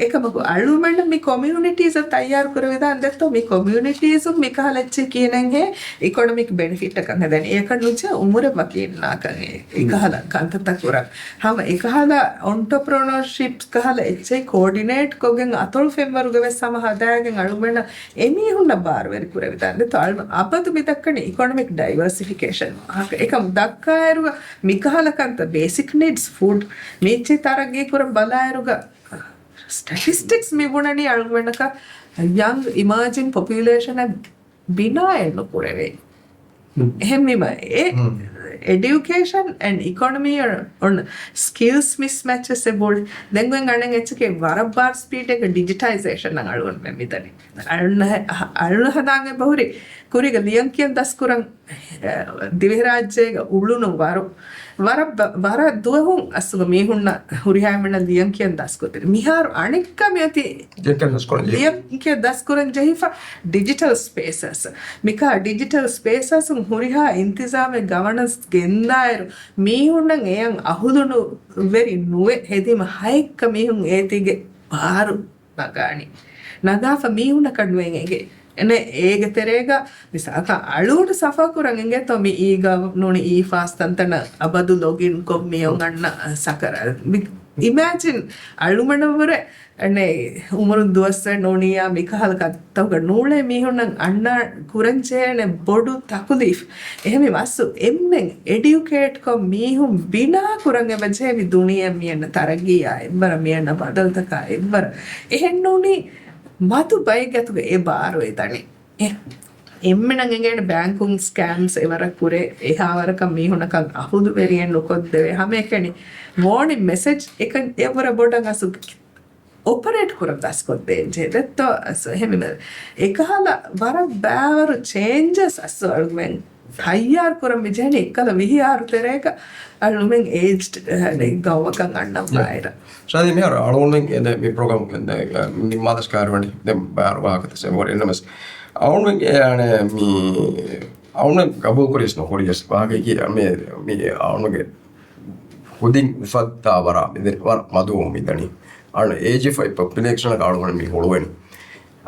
އެކަމަކު އަޅުމެންނަށް މި ކޮމިއުނިޓީސް ތައްޔާރު ކުރެވިދާން ދެއްތޯ މި ކޮމިއުނިޓީސުން މި ކަހަލަ އެއްޗެއް ކިޔެނެންހޭ އިކޮނޮމިކް ބެނެފިޓަކަށް ހަދަނީ. އެކަން ނުޖެ އުމުރެއް ވަކި އިންނާކަށް އެ ކަހަލަ ކަންތައްތައް ކުރަން. ހަމަ އެކަހަލަ އޮންޓަޕްރެނަރޝިޕް ކަހަލަ އެއްޗެއް ކޯޑިނޭޓް ކޮށްގެން އަތޮޅު ފެންވަރުގަ ވެސް ހަމަ ހަދާގެން އަޅުމެންނަށް އެމީހުންނަށް ބާރުވެރި ކުރެވިދާނެ. ދެއްތޯ އަޅު އަބަދު މި ދައްކަނީ އިކޮނޮމިކް ޑައިވަރސިފިކޭޝަން ވާހަކަ. އެކަމް ދައްކާއިރުގަ މިކަހަލަ ކަންތައް ބޭސިކް ނީޑްސް ފުޑް މީއްޗެއް ތަރައްގީ ކުރަން ބަލާއިރުގަ ސްޓެޓިސްޓިކްސް މި ބުނަނީ އަޅުގަނޑަކަށް ޔަންގް އިމާޖިން ޕޮޕިއުލޭޝަނެއް ބިނާއެއް ނުކުރެވޭ. އެހެންވީމަ އެ އެޑިއުކޭޝަން އެންޑް އިކޮނޮމީ އޮން ސްކިލްސް މިސްމެޗް ވެސް އެބައުޅޭ. ދެން އަނެއް އެއްޗެކޭ ވަރަށް ބާރު ސްޕީޑެއްގަ ޑިޖިޓައިޒޭޝަން އަޅުގަނޑުމެން މިދަނީ. އަޅު ހަ-، އަޅު ހަދާން އެބަހުރި ކުރީގަ ލިޔަން ކިޔަން ދަސްކުރަން ދިވެހިރާއްޖޭގަ އުޅުނު ވަރު، ވަރަށް ބަ-، ވަރަށް ދުވަހުން އަސްލު މީހުންނަށް ހުރިހާ އެންމެންނަށް ލިޔަން ކިޔަން ދަސްކޮށްދެނީ. މިހާރު އަނެއްކާ މިއޮތީ ލިޔަން ކިޔަން ދަސްކުރަން ޖެހިފަ ޑިޖިޓަލް ސްޕޭސަސް. މިކާ ޑިޖިޓަލް ސްޕޭސަސުން ހުރިހާ އިންތިޒާމެއް ގަވަނަންސް ގެންދާއިރު، މީހުންނަށް އެޔަށް އަހުލުނުވެރި ނުވެ ހެދީމަ ހައެއްކަ މީހުން އޭތީގެ ބާރު ނަގާނީ. ނަގާފަ މީހުންނަކަށް ނުވެން އެނގޭ. އެނެ އޭގެ ތެރޭގަ މިސާލަކަށް އަޅުގަނޑު ސަފާ ކުރަން އެނގޭތޯ މި އީގާ ނޫނީ އީ ފާސް ތަންތަނަށް އަބަދު ލޮގިން ކޮށް މިއޮން އަންނަ ސަކަރާތް. މި އިމޭޖިން އަޅުމެނަށްވުރެ އެނެ އުމުރުން ދުވަސްވެ ނޫނިއްޔާ މިކަހަލަ ކަންތައްތަކުގަ ނޫޅޭ މީހުންނަށް އަންނާ ކުރަންޖެހޭނެ ބޮޑު ތަކުލީފް. އެހެންވީމަ އަސްލު އެންމެން އެޑިއުކޭޓްކޮށް މީހުން ބިނާ ކުރަން އެބަޖެހޭ މި ދުނިޔެ މިއަންނަ ތަރައްގީއާ އެއްވަރަށް މިއަންނަ ބަދަލުތަކާ އެއްވަރަށް. އެހެންނޫނީ މަދު ބައެއްގެ އަތުގަ އެ ބާރު އެދަނީ. އެ އެންމެނަށް އެނގޭނެ ބޭންކުން ސްކޭމްސް އެވަރަށް ކުރޭ، އެހާވަރަކަށް މީހުންނަކަށް އަހުލުވެރިއެއް ނުކޮށްދެވޭ، ހަމައެކަނި ވޯނިން މެސެޖް އެކަން އެއްވަރަށް ބޮޑަށް އަސްލު އޮޕަރޭޓް ކުރަން ދަސްކޮށްދޭންޖެހޭ ދެއްތޯ. އަސް އެހެންވީމަ އެކަހަލަ ވަރަށް ބާވަރު ޗޭންޖަސް އަސް އަޅުގަނޑުމެން ތައްޔާރު ކުރަން މި ޖެހެނީ އެއްކަލަ ވިހި އަހަރު ތެރޭގަ އަޅުމެން އޭޖްޑް ގައުމަކަށް އަންނަން ބާއިރަށް. ޝާދީ، މިހާރު އަޅުގަނޑުމެން އެ މި ޕްރޮގްރާމް މި މާލަސް ކާރިވަނީ ދެން ބާރު ވާހަކަ ސެމިވަރ އެންނަމަސް އަޅުގަނޑުމެން އެ މި އަޅުގަނޑު ގަބޫލު ކުރިޔަސް ނުކުރިޔަސް ވާހަކައިގެ މި މި އަޅުގަނޑުގެ ކުދިން އުފައްދާ ވަރާ މިދެން ވަރަށް މަދުވަމުން މިދަނީ. އަން އޭޖި ފައިވް ޕޮޕިއުލޭޝަނަށް އަޅުގަނޑު މި ހުޅުވެނީ.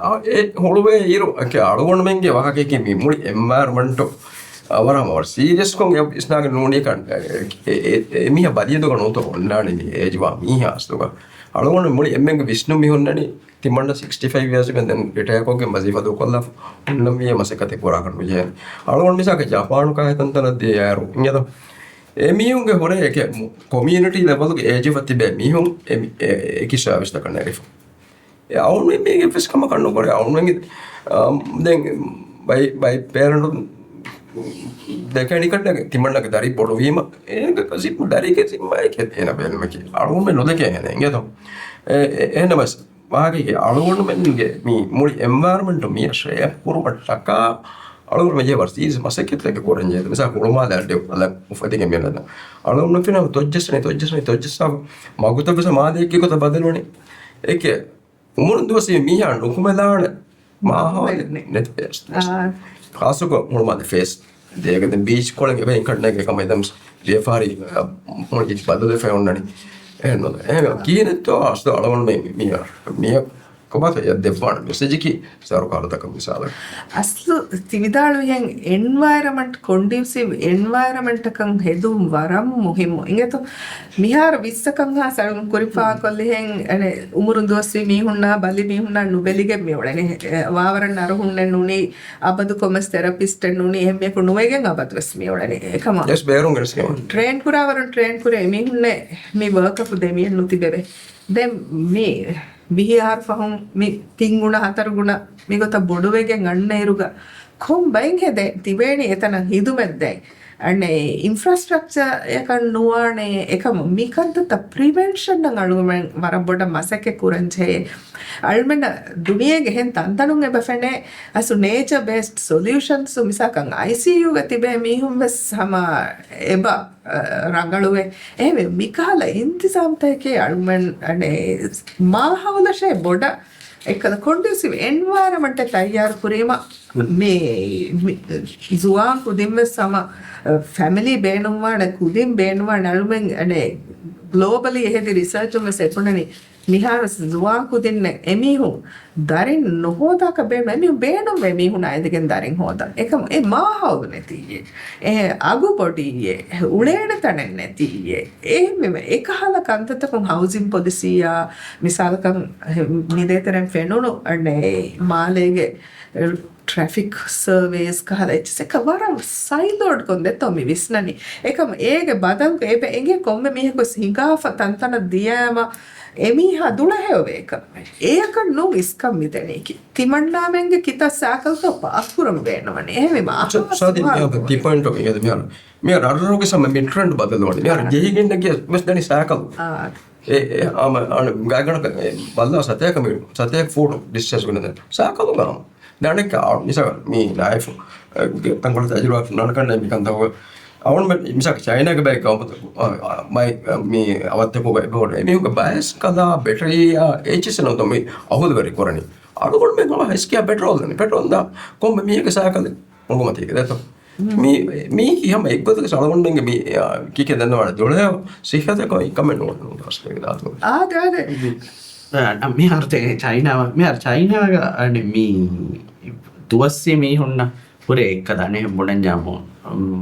އާ، އެ ހުޅުވޭ އިރު، އެކެ އަޅުގަނޑުމެންގެ ވާހަކައަކީ މި މުޅި އެންވަޔަރަމަންޓު، އާ، ވަރަށް ހަމަ ވަރަށް ސީރިއަސްކޮށް އެ ވިސްނާގެން ނޫނީ ކަން، އެ، އެ، އެ، އެ މީހާ ބަލިއެދުގަ ނޫންތޯ އޮންނާނީ މި އޭޖުވާ މީހާ އަސްލުގަ. އަޅުގަނޑު މުޅި އެންމެންގެ ވިސްނުން މި ހުންނަނީ ތިމަންނަ ސިކްސްޓީ ފައިވް އިޔާސް ގެން ދެން ރިޓަޔާ ކޮށްގެން ވަޒީފާ ދޫކޮށްލާފަ ހުންނަންވީ މަސައްކަތެއް ކުރާކަށް ނުޖެހޭނެ. އަޅުގަނޑު މިސާލަކަށް ޖަޕާނު ކާހިތަންތަނަށް ދިޔައިރު އިނގޭތޯ. އެ މީހުންގެ ހުރެ އެކެ މު-، ކޮމިއުނިޓީ ލެވަލުގެ އޭޖިވަ ތިބޭ މީހުން އެ މި-، އެ-، އެކި ސާވިސްތަކަށް ނެރެފަ. އެ އަޅުގަނޑުމެން މީގެ ވެސް ކަމަކަށް ނުކުރޭ. އަޅުގަނޑުމެން، އާ، ދެން ބައި-، ބައި ޕޭރެންޓު ދެކެނިކަން ތިމަންނަގެ ދަރި ބޮޑުވީމަ، އޭގެ ޒިންމަ-، ދަރީގެ ޒިންމާއެކޭ އޭނަ ބޭނުމަކީ. އަޅުގަނޑުމެން ނުދެކޭ އެހެނެއް އިނގޭތޯ. އެ-، އެ-، އެހެންނަމަސް ވާހަކައިގެ އަޅުގަނޑުމެންގެ މި މުޅި އެންވަޔަރަމަންޓު މިއަށް ޝޭޕް ކުރުމަށްޓަކާ އަޅުގަނޑުމެން ޖެހޭ ވަރަށް ސީރިއަސް މަސައްކަތެއް ކުރަން ޖެހޭ. މިސާލަކަށް ހުޅުމާލެ އައްޑި އަލަށް އުފެދިގެން މިއަންނަ އަޅުގަނޑުމެން ފެންނަ ތޮއްޖައްސަނީ، ތޮއްޖައްސަނީ، ތޮއްޖައްސާފަ މަގުތައް ވެސް މާލެއަކީ ގޮތަށް ބަދަލުވަނީ. އެކެ އުމުރުން ދުވަސް މީހާ ނުކުމެލާނެ މާހައުލެއް ނެތި ފޭސް. އާ. ޚާއްޞަކޮށް ހުޅުމާލެ ފޭސް. ދޭގަދެން ބީޗް ކޮޅެއް އެބައިން ކަންނޭގެ ކަމަށް ދަމްސް ވިޔަފާރި، އަ، މުޅި ބަދަލުވެފައި އޮންނަނީ. އެހެން ނޫން. އެހެން ކީނެއްތޯ އަސްލު އަޅުގަނޑު މި، މި، މި، މި ކޮބާތޯ އެ ދެއްވާނެ މެސެޖަކީ ސަރުކާރުތަކަށް މިސާލަށް. އަސްލު ތި ވިދާޅުވިހެން އެންވަޔަރަމަންޓް، ކޮންޑިއުސިވް އެންވަޔަރަމަންޓަކަށް ހެދުން ވަރަށް މުހިއްމު. އިނގޭތޯ މިހާރު ވިއްސަކަށް ހާސް އަޅުގަނޑު ކުރިން ފާހަގަކޮށްލިހެން، އަނެ، އުމުރުން ދުވަސްވީ މީހުންނާ ބަލި މީހުންނާ ނުބެލިގެން މިއުޅެނީ. އެ، ވާވަރަށް ނަރުހުންނެއް ނޫނީ، އަބަދު ކޮމަސް ތެރަޕިސްޓެއް ނޫނީ، އެހެން މީހަކު ނުވެގެން އަބަދުވެސް މިއުޅެނީ. އެކަމަށް ޔެސް، ބޭރުން ގެނެސް މިއުޅެނީ. ޓްރޭން ކުރާވަރުން ޓްރޭން ކުރޭ މީހުންނެއް މި ވަރކަކު ދެމިއެއް ނުތިބެވެ. ދެން މި ވިހި އަހަރު ފަހުން މި ތިން ގުނަ ހަތަރު ގުނަ މިގޮތަށް ބޮޑުވެގެން އަންނައިރުގަ ކޮން ބައެއް ހެދޭ ތިބޭނީ އެތަނަށް ހިދުމަތް ދޭ. އަނެއް އިންފްރާސްޓްރަކްޗަރ އެކަން ނުވާނެ. އެކަމު މިކަންތައްތައް ޕްރިވެންޝަން އަޅުގަނޑުމެން ވަރަށް ބޮޑަށް މަސައްކަތް ކުރަން ޖެހޭ. އަޅުމެންނަށް ދުނިޔޭގެ އެހެން ތަންތަނުން އެބަ ފެނޭ އަސްލު ނޭޗަރ ބޭސްޑް ސޮލިއުޝަންސް. މިސާލަކަށް އައިސީޔޫގަ ތިބޭ މީހުން ވެސް ހަމަ އެބަ، އަ، ރަނގަޅުވޭ. އެހެންވެ މިކަހަލަ އިންތިޒާމްތަކެކޭ އަޅުމެން އަނެއް މާހައުލަށޭ ބޮޑަށް އެއްކަލަ ކޮންޑިއުސިވް އެންވަޔަރަމަންޓެއް ތައްޔާރު ކުރީމަ މި، މި ޒުވާން ކުދިން ވެސް ހަމަ، އަ، ފެމިލީ ބޭނުންވާނެ، ކުދިން ބޭނުންވާނެ. އަޅުމެން އަނެއް ގްލޯބަލީ އެހެދި ރިސާޗުން ވެސް އެކުނަނީ މިހާރު ޒުވާން ކުދިންނެއް އެމީހުން ދަރިން ނުހޯދާކަށް ބޭނުން. އެމީހުން ބޭނުންވޭ މީހުނާ އެދިގެން ދަރިން ހޯދަން. އެކަމު އެ މާހައުލު ނެތިއްޔޭ، އެ އަގު ބޮޑިއްޔޭ، އުޅޭނެ ތަނެއް ނެތިއްޔޭ. އެހެންވީމަ އެކަހަލަ ކަންތައްތަކުން ހައުސިން ޕޮލިސީއާ މިސާލަކަށް މިދޭތެރެން ފެނުނު އަނެއް މާލޭގެ ޓްރެފިކް ސަރވޭސް ކަހަލަ އެއްޗެއް ވަރަށް ސައިލޯޑް ކޮން ދެއްތޯ މި ވިސްނަނީ. އެކަމަ އޭގެ ބަދަލުގަ އެބަ އެނގޭ ކޮންމެ މީހަކު ވެސް ހިނގާފަ ތަންތަނަށް ދިޔައިމަ އެމީހާ ދުޅަހެޔޮވޭ ކަމެއް. އެޔަކަށް ނޫން އިސްކަން މިދެނީކީ. ތިމަންނާމެންގެ ކިތައް ސައިކަލްތޯ ޕާކް ކުރަން ބޭނުންވަނީ. އެހެންވީމަ ސާދި މިހާރު ތި ޕޮއިންޓް އޮފް ވިއު މިހާރު މި ރަށްރަށުގެ ސަމަ މި ޓްރެންޑް ބަދަލުވަނީ. މިހާރު ޖެހިގެން ނެގިޔަސް ވެސް ދަނީ ސައިކަލް. އާ. އެ، އެ، އާ، މަ-، އާ، ގާތްގަނޑަކަށް، އެ، ބައްލާ ސަތޭކަ މި-، ސަތޭކަ ފޫޓް ޑިސްޓެންސް ގުނަ ސައިކަލުގަ ހަމަ. ދަނެއްކަ މިސާ މި ނާއިފު ތަންކޮޅ ތަޖުރިބާ ނަންކަން މިކަން ތަކު އަވަން މިސާ ޗައިނާގެ ބައެއް ގައުމުތަކު މައި މި އަވަށްތަކުގަ އެބަހުރި މީހުންގެ ބައެއް ކަލާ ބެޓަރީއާ އެއްޗިސް ނުވަތަ މި އަހުލުވެރި ކުރަނީ. އަޅުގަނޑުމެން ހަމަ ހެސްކިޔާ ޕެޓްރޯލް ދަނީ. ޕެޓްރޯލް ދާ ކޮންމެ މީހެއްގެ ސައިކަލެއް އުނގުމަތީގެ ދެތޯ. މީ މީކީ ހަމަ އެއްގޮތަކަށް އަޅުގަނޑުމެންގެ މި ކީކޭ ދެންނަވާނެ ދުޅަޔަށް ސިއްހަތަކަށް އިންކަމެއް ނޫން ދަސްކޮށްގެ ދާތު. އާދެ އާދެ. މިހާރު ޗައިނާ މިހާރު ޗައިނާގަ އަނެ މީ ދުވަސްވީ މީހުންނަށް ހުރޭ އެއްކަލަ އަނެއް ބުނަންޏާމު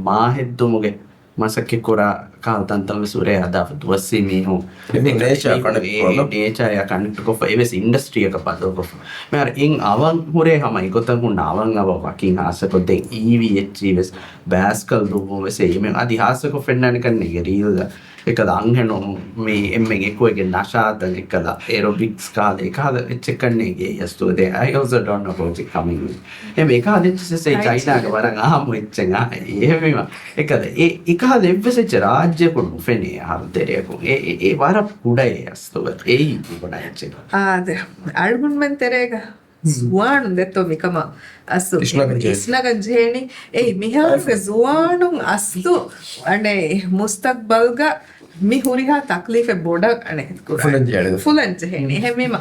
މާހެއްދުމުގެ މަސައްކަތް ކުރާ ކަހަލަ ތަންތަން ވެސް ހުރޭ ހަދާފަ ދުވަސްވީ މީހުން. ނޭޗާ ކަނެކްޓް ކޮށްފަ އެވެސް އިންޑަސްޓްރީއަކަށް ބަދަލުކޮށްފަ. މިހާރު އިން އަވަން ހުރޭ ހަމަ އެގޮތަށް ހުންނަ އަވަން އަވަށް ވަކިން ހާއްސަކޮށް ދެން އީވީ އެއްޗީ ވެސް ބައިސްކަލް ދުއްވުން ވެސް އެއީމެ އަދި ހާއްސަކޮށް ފެންނާނެ ކަންނޭނގެ ރީލްގަ އެކަލަ އަންހެނުން މި އެންމެން އެކުވެގެން ނަޝާދަން އެކަލަ އެރޮބިކްސް ކާލެ އެކަހަލަ އެއްޗެއްކަންނޭނގެ އެއީ އަސްތުގަ ދެން I also don't know about it coming. އެމް އެކަހަލަ އެއްޗެއްސެއް ޗައިނާގެ ވަރަށް އާއްމު އެއްޗެއް އާ އެހެންވީމަ އެކަލަ އެ އެކަހަލަ އެއްވެސް އެއްޗެއް ރާއްޖެކުން ނުފެނޭ އަހަރު ތެރެއަކުން އެ އެ ވަރަށް ކުޑައޭ އަސްތުގަ އެއީ ކުޑަ އެއްޗެއް. އާދެ އަޅުގަނޑުމެން ތެރޭގަ ޒުވާނުން ދެއްތޯ މިކަމަށް އަސް އިސްނަގަން ޖެހޭނީ. އިސްނަގަން ޖެހޭނީ. އެއީ މިހާރުގެ ޒުވާނުން އަސްލު އަނެ މުސްތަގްބަލްގަ މި ހުރިހާ ތަކްލީފެއް ބޮޑަށް އަނެ ކުރާ. ފުލަން ޖެހޭނެ. ފުލަން ޖެހޭނީ. އެހެންވީމަ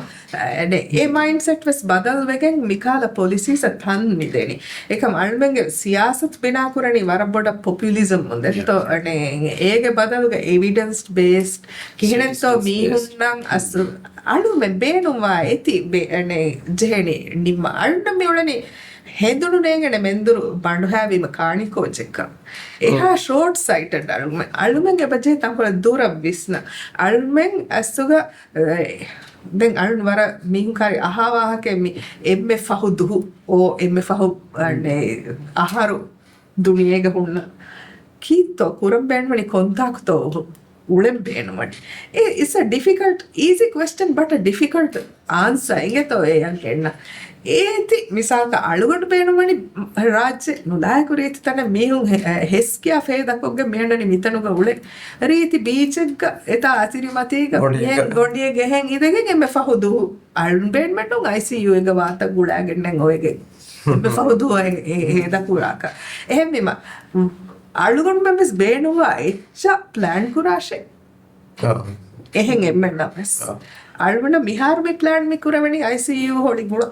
އަނެ އެ މައިންޑްސެޓް ވެސް ބަދަލުވެގެން މިކަހަލަ ޕޮލިސީސް ތަން މިދޭނީ. އެކަމް އަޅުމެންގެ ސިޔާސަތު ބިނާކުރަނީ ވަރަށް ބޮޑަށް ޕޮޕިއުލިޒަމް އުނދެންތޯ އަނެ އޭގެ ބަދަލުގަ އެވިޑެންސް ބޭސްޑް ކިހިނެއްތޯ މީހުންނަށް އަސް އަޅުމެން ބޭނުންވާ އެތި ބެ-، އަނެ، ޖެހެނީ ނިންމަ. އަޅުންނަށް މި އުޅެނީ ހެނދުނު ނޭނގެނެ މެންދުރު ބަނޑުހައިވީމަ ކާނި ކޯޗެއްކަން. އެހާ ޝޯޓް ސައިޓެޑް އަޅުމެން. އަޅުމެން އެބަޖެހޭ ތަންކޮޅެއް ދުރަށް ވިސްނަ. އަޅުމެން އަސްތުގަ، އެ، ދެން އަޅުން ވަރަށް މީހުން ކާރި އަހާ ވާހަކައެއް މި އެންމެ ފަހު ދުހު އޯ އެންމެ ފަހު، އަނެ، އަހަރު ދުނިޔޭގަ ހުންނަ ކީއްތޯ ކުރަން ބޭނުމަނީ ކޮންތާކުތޯ އުޅެން ބޭނުމަނީ. އެ، it's a difficult, easy question, but a difficult answer. އިނގޭތޯ އެ އަންހެންނަށް. އޭތި މިސާލަކަށް އަޅުގަނޑު ބޭނުމަނީ ރާއްޖެ ނުލާހިކު ރީތި ތަނެއް މީހުން ހެ-، ހެސްކިޔާ ފޭދަކޮށްގެން މިއަންނަނީ މިތަނުގަ އުޅެން. ރީތި ބީޗެއްގަ އެތާ އަތިރިމަތީގަ ގޮނޑިއެއްގަ. މިހެން ގޮނޑިއެއްގަ އެހެން އިނދެގެން އެންމެ ފަހު ދުހު. އަޅުން ބޭނުމެއްނޫން އައިސީޔޫއެއްގަ ވާތަން ގުޅާގެންނެއް އޮވެގެން. އެންމެ ފަހު ދުވަހެއް އެ-، އެ-، ހޭދަކުރާކަށް. އެހެންވީމަ، އަޅުގަނޑުމެން ވެސް ބޭނުންވާ އެއްޗަށް ޕްލޭން ކުރާށޭ. އާ. އެހެން އެންމެންނަށް ވެސް. އާ. އަޅުގަނޑަށް މިހާރު މި ޕްލޭން މި ކުރެވެނީ އައިސީޔޫ ހޮޅި ގުޅަ.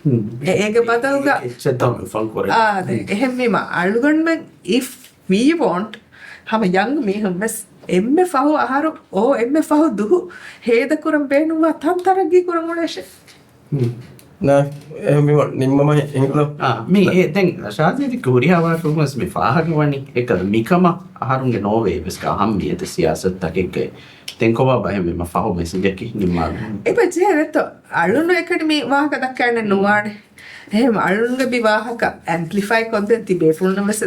ހުން. އެ-، އޭގެ ބަދަލުގަ. އެއްޗެއް ތައް މި ފަން ކުރެ. އާ، އާދެ. ހުން. އެހެންވީމަ، އަޅުގަނޑުމެން if we want، ހަމަ ޔަންގް މީހުން ވެސް އެންމެ ފަހު އަހަރު އޯ އެންމެ ފަހު ދުހު ހޭދަކުރަން ބޭނުންވާ ތަން ތަރައްގީ ކުރަން އުޅޭށޭ. ނާ، އެހެންވީމަ ނިންމަމަ ހި-، ހިނގުނު. އާ، މި ނާ. އެ، ދެން ޝާޒީދި ކުރިހާވާ ކުރުމަސް މި ފާހަގަ ވަނީ އެކަލަ މިކަމަށް އަހަރުންގެ ނޯވޭ ވެސް އަހައްމިއްޔަތެއް ސިޔާސަތުތަކެއްގައި. ދެން ކޮބާބާ އެހެންވީމަ ފަހު މެސެޖަކީ ނިންމާލުން. އެބަ ޖެހޭ ދެއްތޯ، އަޅުން އެކަނި މި ވާހަކަ ދައްކާނެ ނުވާނެ. އެހެން އަޅުންގެ މި ވާހަކަ އެމްޕްލިފައި ކޮށްދޭން ތިބޭފުޅުންނަށް ވެސް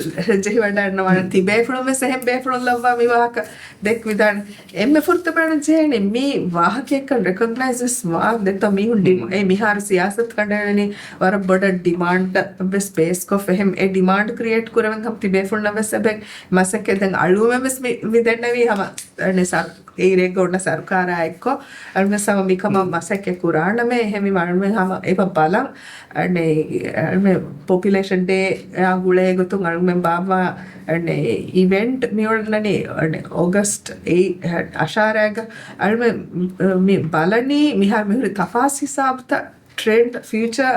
ޖެހިވަޑައިންނަވާނެ. ތިބޭފުޅުން ވެސް އެހެން ބޭފުޅުން ލައްވާ މި ވާހަކަ ދެއްކިވިދާނެ. އެންމެ ފުރަތަމައަށް ޖެހޭނީ މި ވާހަކައެއްކަން ރެކޮގްނައިޒް ވެސް ވާން ދެއްތޯ މީހުން ޑިމް-، އެ މިހާރު ސިޔާސަތު ކަނޑައެޅެނީ ވަރަށް ބޮޑަށް ޑިމާންޑް ވެސް ބޭސްކޮށް އެހެން އެ ޑިމާންޑް ކްރިއޭޓް ކުރެވެން ހަމަ ތިބޭފުޅުންނަށް ވެސް އެބެ މަސައްކަތް ދެން އަޅުވެމެސް މި، މި ދެންނެވީ ހަމަ އަނެ ސަރު-، އޭރޭގަ އޮންނަ ސަރުކާރާ އެއްކޮށް، އަޅުމެން ހަމަ މިކަމަށް މަސައްކަތް ކުރާނަމޭ، އެހެންވީމަ އަޅުމެން ހަމަ އެބަ ބަލަން، އަނެ، އަނެ ޕޮޕިއުލޭޝަން ޑޭ އާ ގުޅޭ ގޮތުން އަޅުމެން ބާއްވާ، އަނެ، އިވެންޓް މިއުޅެނީ، އަނެ، އޮގަސްޓް އެއް އަށާރައިގަ އަޅުމެން މި ބަލަނީ މިހާރު މިހުރި ތަފާސް ހިސާބުތައް ޓްރެންޑް ފިއުޗާ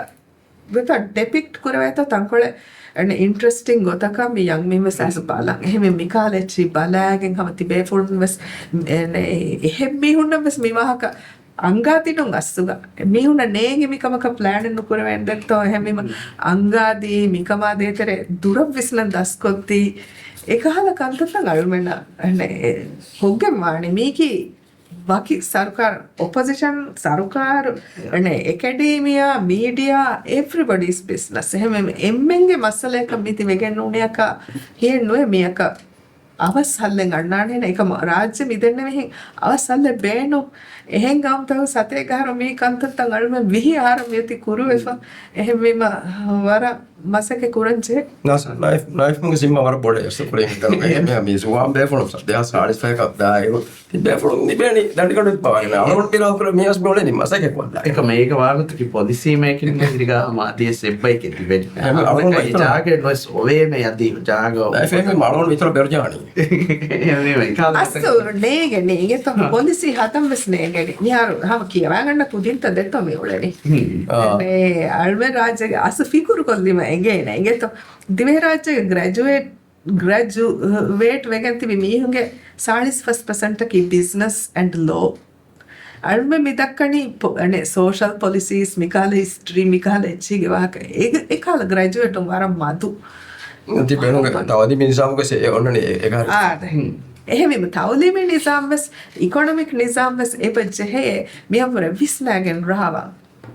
ގޮތަށް ޑެޕިކްޓް ކުރެވޭތޯ ތަންކޮޅެއް، އަނެ، އިންޓްރެސްޓިން ގޮތަކަށް މި ޔަންގް މީހުން ވެސް އައިސް ބަލަން. އެހެންވެ މިކާލެ އެއްޗިހި ބަލާގެން ހަމަ ތިބޭފުޅުން ވެސް، އަނެ، އެހެން މީހުންނަށް ވެސް މި ވާހަކަ އަންގާދިނުން އަސްލުގަ މީހުންނަށް ނޭނގި މިކަމަކަށް ޕްލޭނެއް ނުކުރެވޭނެ ދެއްތޯ އެހެންވީމަ އަންގާދީ މިކަމާ ދޭތެރޭ ދުރަށް ވިސްނަން ދަސްކޮށްދީ އެކަހަލަ ކަންތައްތައް އަޅުމެންނަށް، އަނެ، ހުއްގެން ވާނެ. މީކީ ވަކި ސަރުކާރު، އޮޕޮޒިޝަން ސަރުކާރު، އަނެ، އެކަޑީމިއާ، މީޑިއާ، އެވްރިބަޑީސް ބިޒްނަސް. އެހެންވެ އެންމެންގެ މައްސަލަޔަކަށް މި ތި ވެގެން ނޫނިއަކަށް ހިއެއް ނުވެ މިއަކަށް އަވަސް ހައްލެއް އަންނާނޭނެ. އެކަމަ ރާއްޖެ މިދެންނެވިހެން އަވަސް ހައްލެއް ބޭނުން. އެހެން ގައުމުތަކު ސަތޭކަ އަހަރު މި ކަންތައްތައް އަޅުމެން ވިހި އަހަރަށް މިއޮތީ ކުރުވެފަ. އެހެންވީމަ ވަރަށް މަސައްކަތް ކުރަން ޖެހޭ. ނާސި، ނައިފް، ނައިފްމުގެ ޒިންމާ ވަރަށް ބޮޑޭ އެސް ކުރިން ކަމެއް. މި ޒުވާން ބޭފުޅުން ދެހާސް ސާޅީސް ފަހަކަށް ދާއިރު ތި ބޭފުޅުން ލިބޭނީ ދަނޑިގަނޑު ބާއިން. އަޅުގަނޑު މިރާ ކުރެ މިޔަސް ބޮޅެނީ މަސައްކަތް ކޮށްލާ. އެކަމަ އޭގެ ވާގޮތަކީ ޕޮލިސީ މޭކިންގ ހިރިގާ ހަމަ އަދިވެސް އެއްބައިކެއް ތިބެނީ. އެހެން އަޅުގަނޑު އަޅުގަނޑު އެ އިތުރަށް ޖާގައެއް ނުވެސް އޮވޭމެ އަދި ޖާގަ ނައިފް އެހެން އަޅުގަނޑު އިތުރަށް ބެރުޖާނީ. އެހެންވީމަ އެކާލަ އަސްލު ނޭނގެނީ އިނގޭތޯ. ހަ. ޕޮލިސީ ހަތަން ވެސް ނޭނގެނީ. މިހާރު ހަމަ ކިޔަވާގަންނަ ކުދިންތައް ދެއްތޯ މި އުޅެނީ. ހުން. އާ. އެ، އަޅުމެން ރާއްޖޭގެ އަސްލު ފިކުރު ކޮށްލީމަ އެނގޭނެ. އިނގޭތޯ. ދިވެހިރާއްޖޭގެ ގްރެޖުއޭޓް، ގްރެޖުއޭޓް ވެގެން ތިބި މީހުންގެ ސާޅީސް ފަސް ޕަސެންޓަކީ ބިޒްނަސް އެންޑް ލޯ. އަޅުމެން މި ދައްކަނީ ޕޮ-، އަނެ، ސޯޝަލް ޕޮލިސީސް މިކަހަލަ ހިސްޓްރީ މިކަހަލަ އެއްޗީގެ ވާހަކަ. އެ-، އެކަހަލަ ގްރެޖުއޭޓުން ވަރަށް މަދު. ތި ބޭނުންގެ ތައުލީމީ ނިޒާމުގެ ސެ-، އެ އޮންނަނީ އެ-، އެކަހަލަ. އާދެ. ހުން. އެހެންވީމަ ތައުލީމީ ނިޒާމް ވެސް، އިކޮނޮމިކް ނިޒާމް ވެސް އެބަ ޖެހޭ މިހަށްވުރެ ވިސްނާގެން ރާވާ.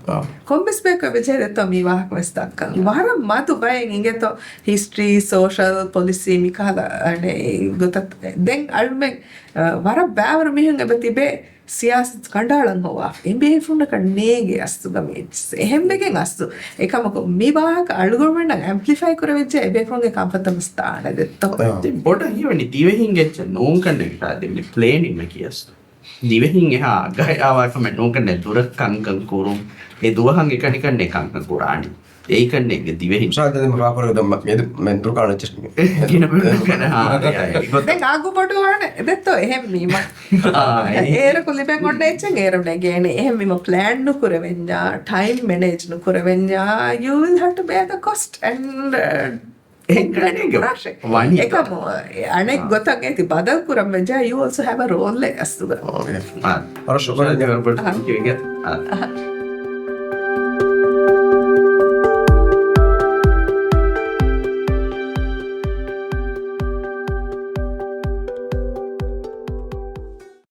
އާ. ކޮންމެސް ބަޔަކު އެބަ ޖެހޭ ދެއްތޯ މި ވާހަކަ ވެސް ދައްކަން. ވަރަށް މަދު ބައެއް އިނގޭތޯ ހިސްޓްރީ، ސޯޝަލް ޕޮލިސީ މިކަހަލަ އަނެ ގޮތަށް. ދެން އަޅުމެން، އަ، ވަރަށް ބައިވަރު މީހުން އެބަ ތިބޭ ސިޔާސަތު ކަނޑައަޅަން ހޮވާފަ. އެބޭފުޅުންނަކަށް ނޭނގޭ އަސްލުގަ މި އެއްޗިސް. އެހެންވެގެން އަސްލު. އެކަމަކު މި ވާހަކަ އަޅުގަނޑުމެންނަށް އެމްޕްލިފައި ކުރެވިއްޖެ އެބޭފުޅުންގެ ކަންފަތަށް ވެސް ދާނެ ދެއްތޯ. އާ. ތި ބޮޑަށް ހީވަނީ ދިވެހިންގެ އެއްޗެއް ނޫންކަންނެ ކާދެ މި ޕްލޭނިން މަކި އަސްލު. ދިވެހިން އެހާ އަގަހަޔާވާ ކަމެއް ނޫންކަންނެ ދުރަށް ކަންކަން ކުރުން. އެ ދުވަހަށް އެކަނިކަންނެ ކަންކަން ކުރާނީ. އެއީކަންނެ ދިވެހިން. ސާދަ ދެމަ ފާފަރު ދަމް މެދު މެން ދުރުކާނެ ޗެސް. ގިނަ މެން ދުރުކާނެ ހާ. ދެން އާގު ބޮޑުވާނެ ދެއްތޯ އެހެން ވީމަ. އާ، އެ. އޭރަކު ލިބެން އޮންނަ އެއްޗެއް އޭރު ނެގޭނެ. އެހެން ވީމަ ޕްލޭން ނުކުރެވެންޏާ، ޓައިމް މެނޭޖް ނުކުރެވެންޏާ، you will have to bear the cost and, uh, އެހެން ގަނެގެ ވަނީ. އެކަމު އަނެއް ގޮތަށް އޭތި ބަދަލު ކުރަން ވެއްޖާ، you also have a role އެ އަސްލުގަ. އާ. އަރަށް ޝުކުރާ. އާ. އާ.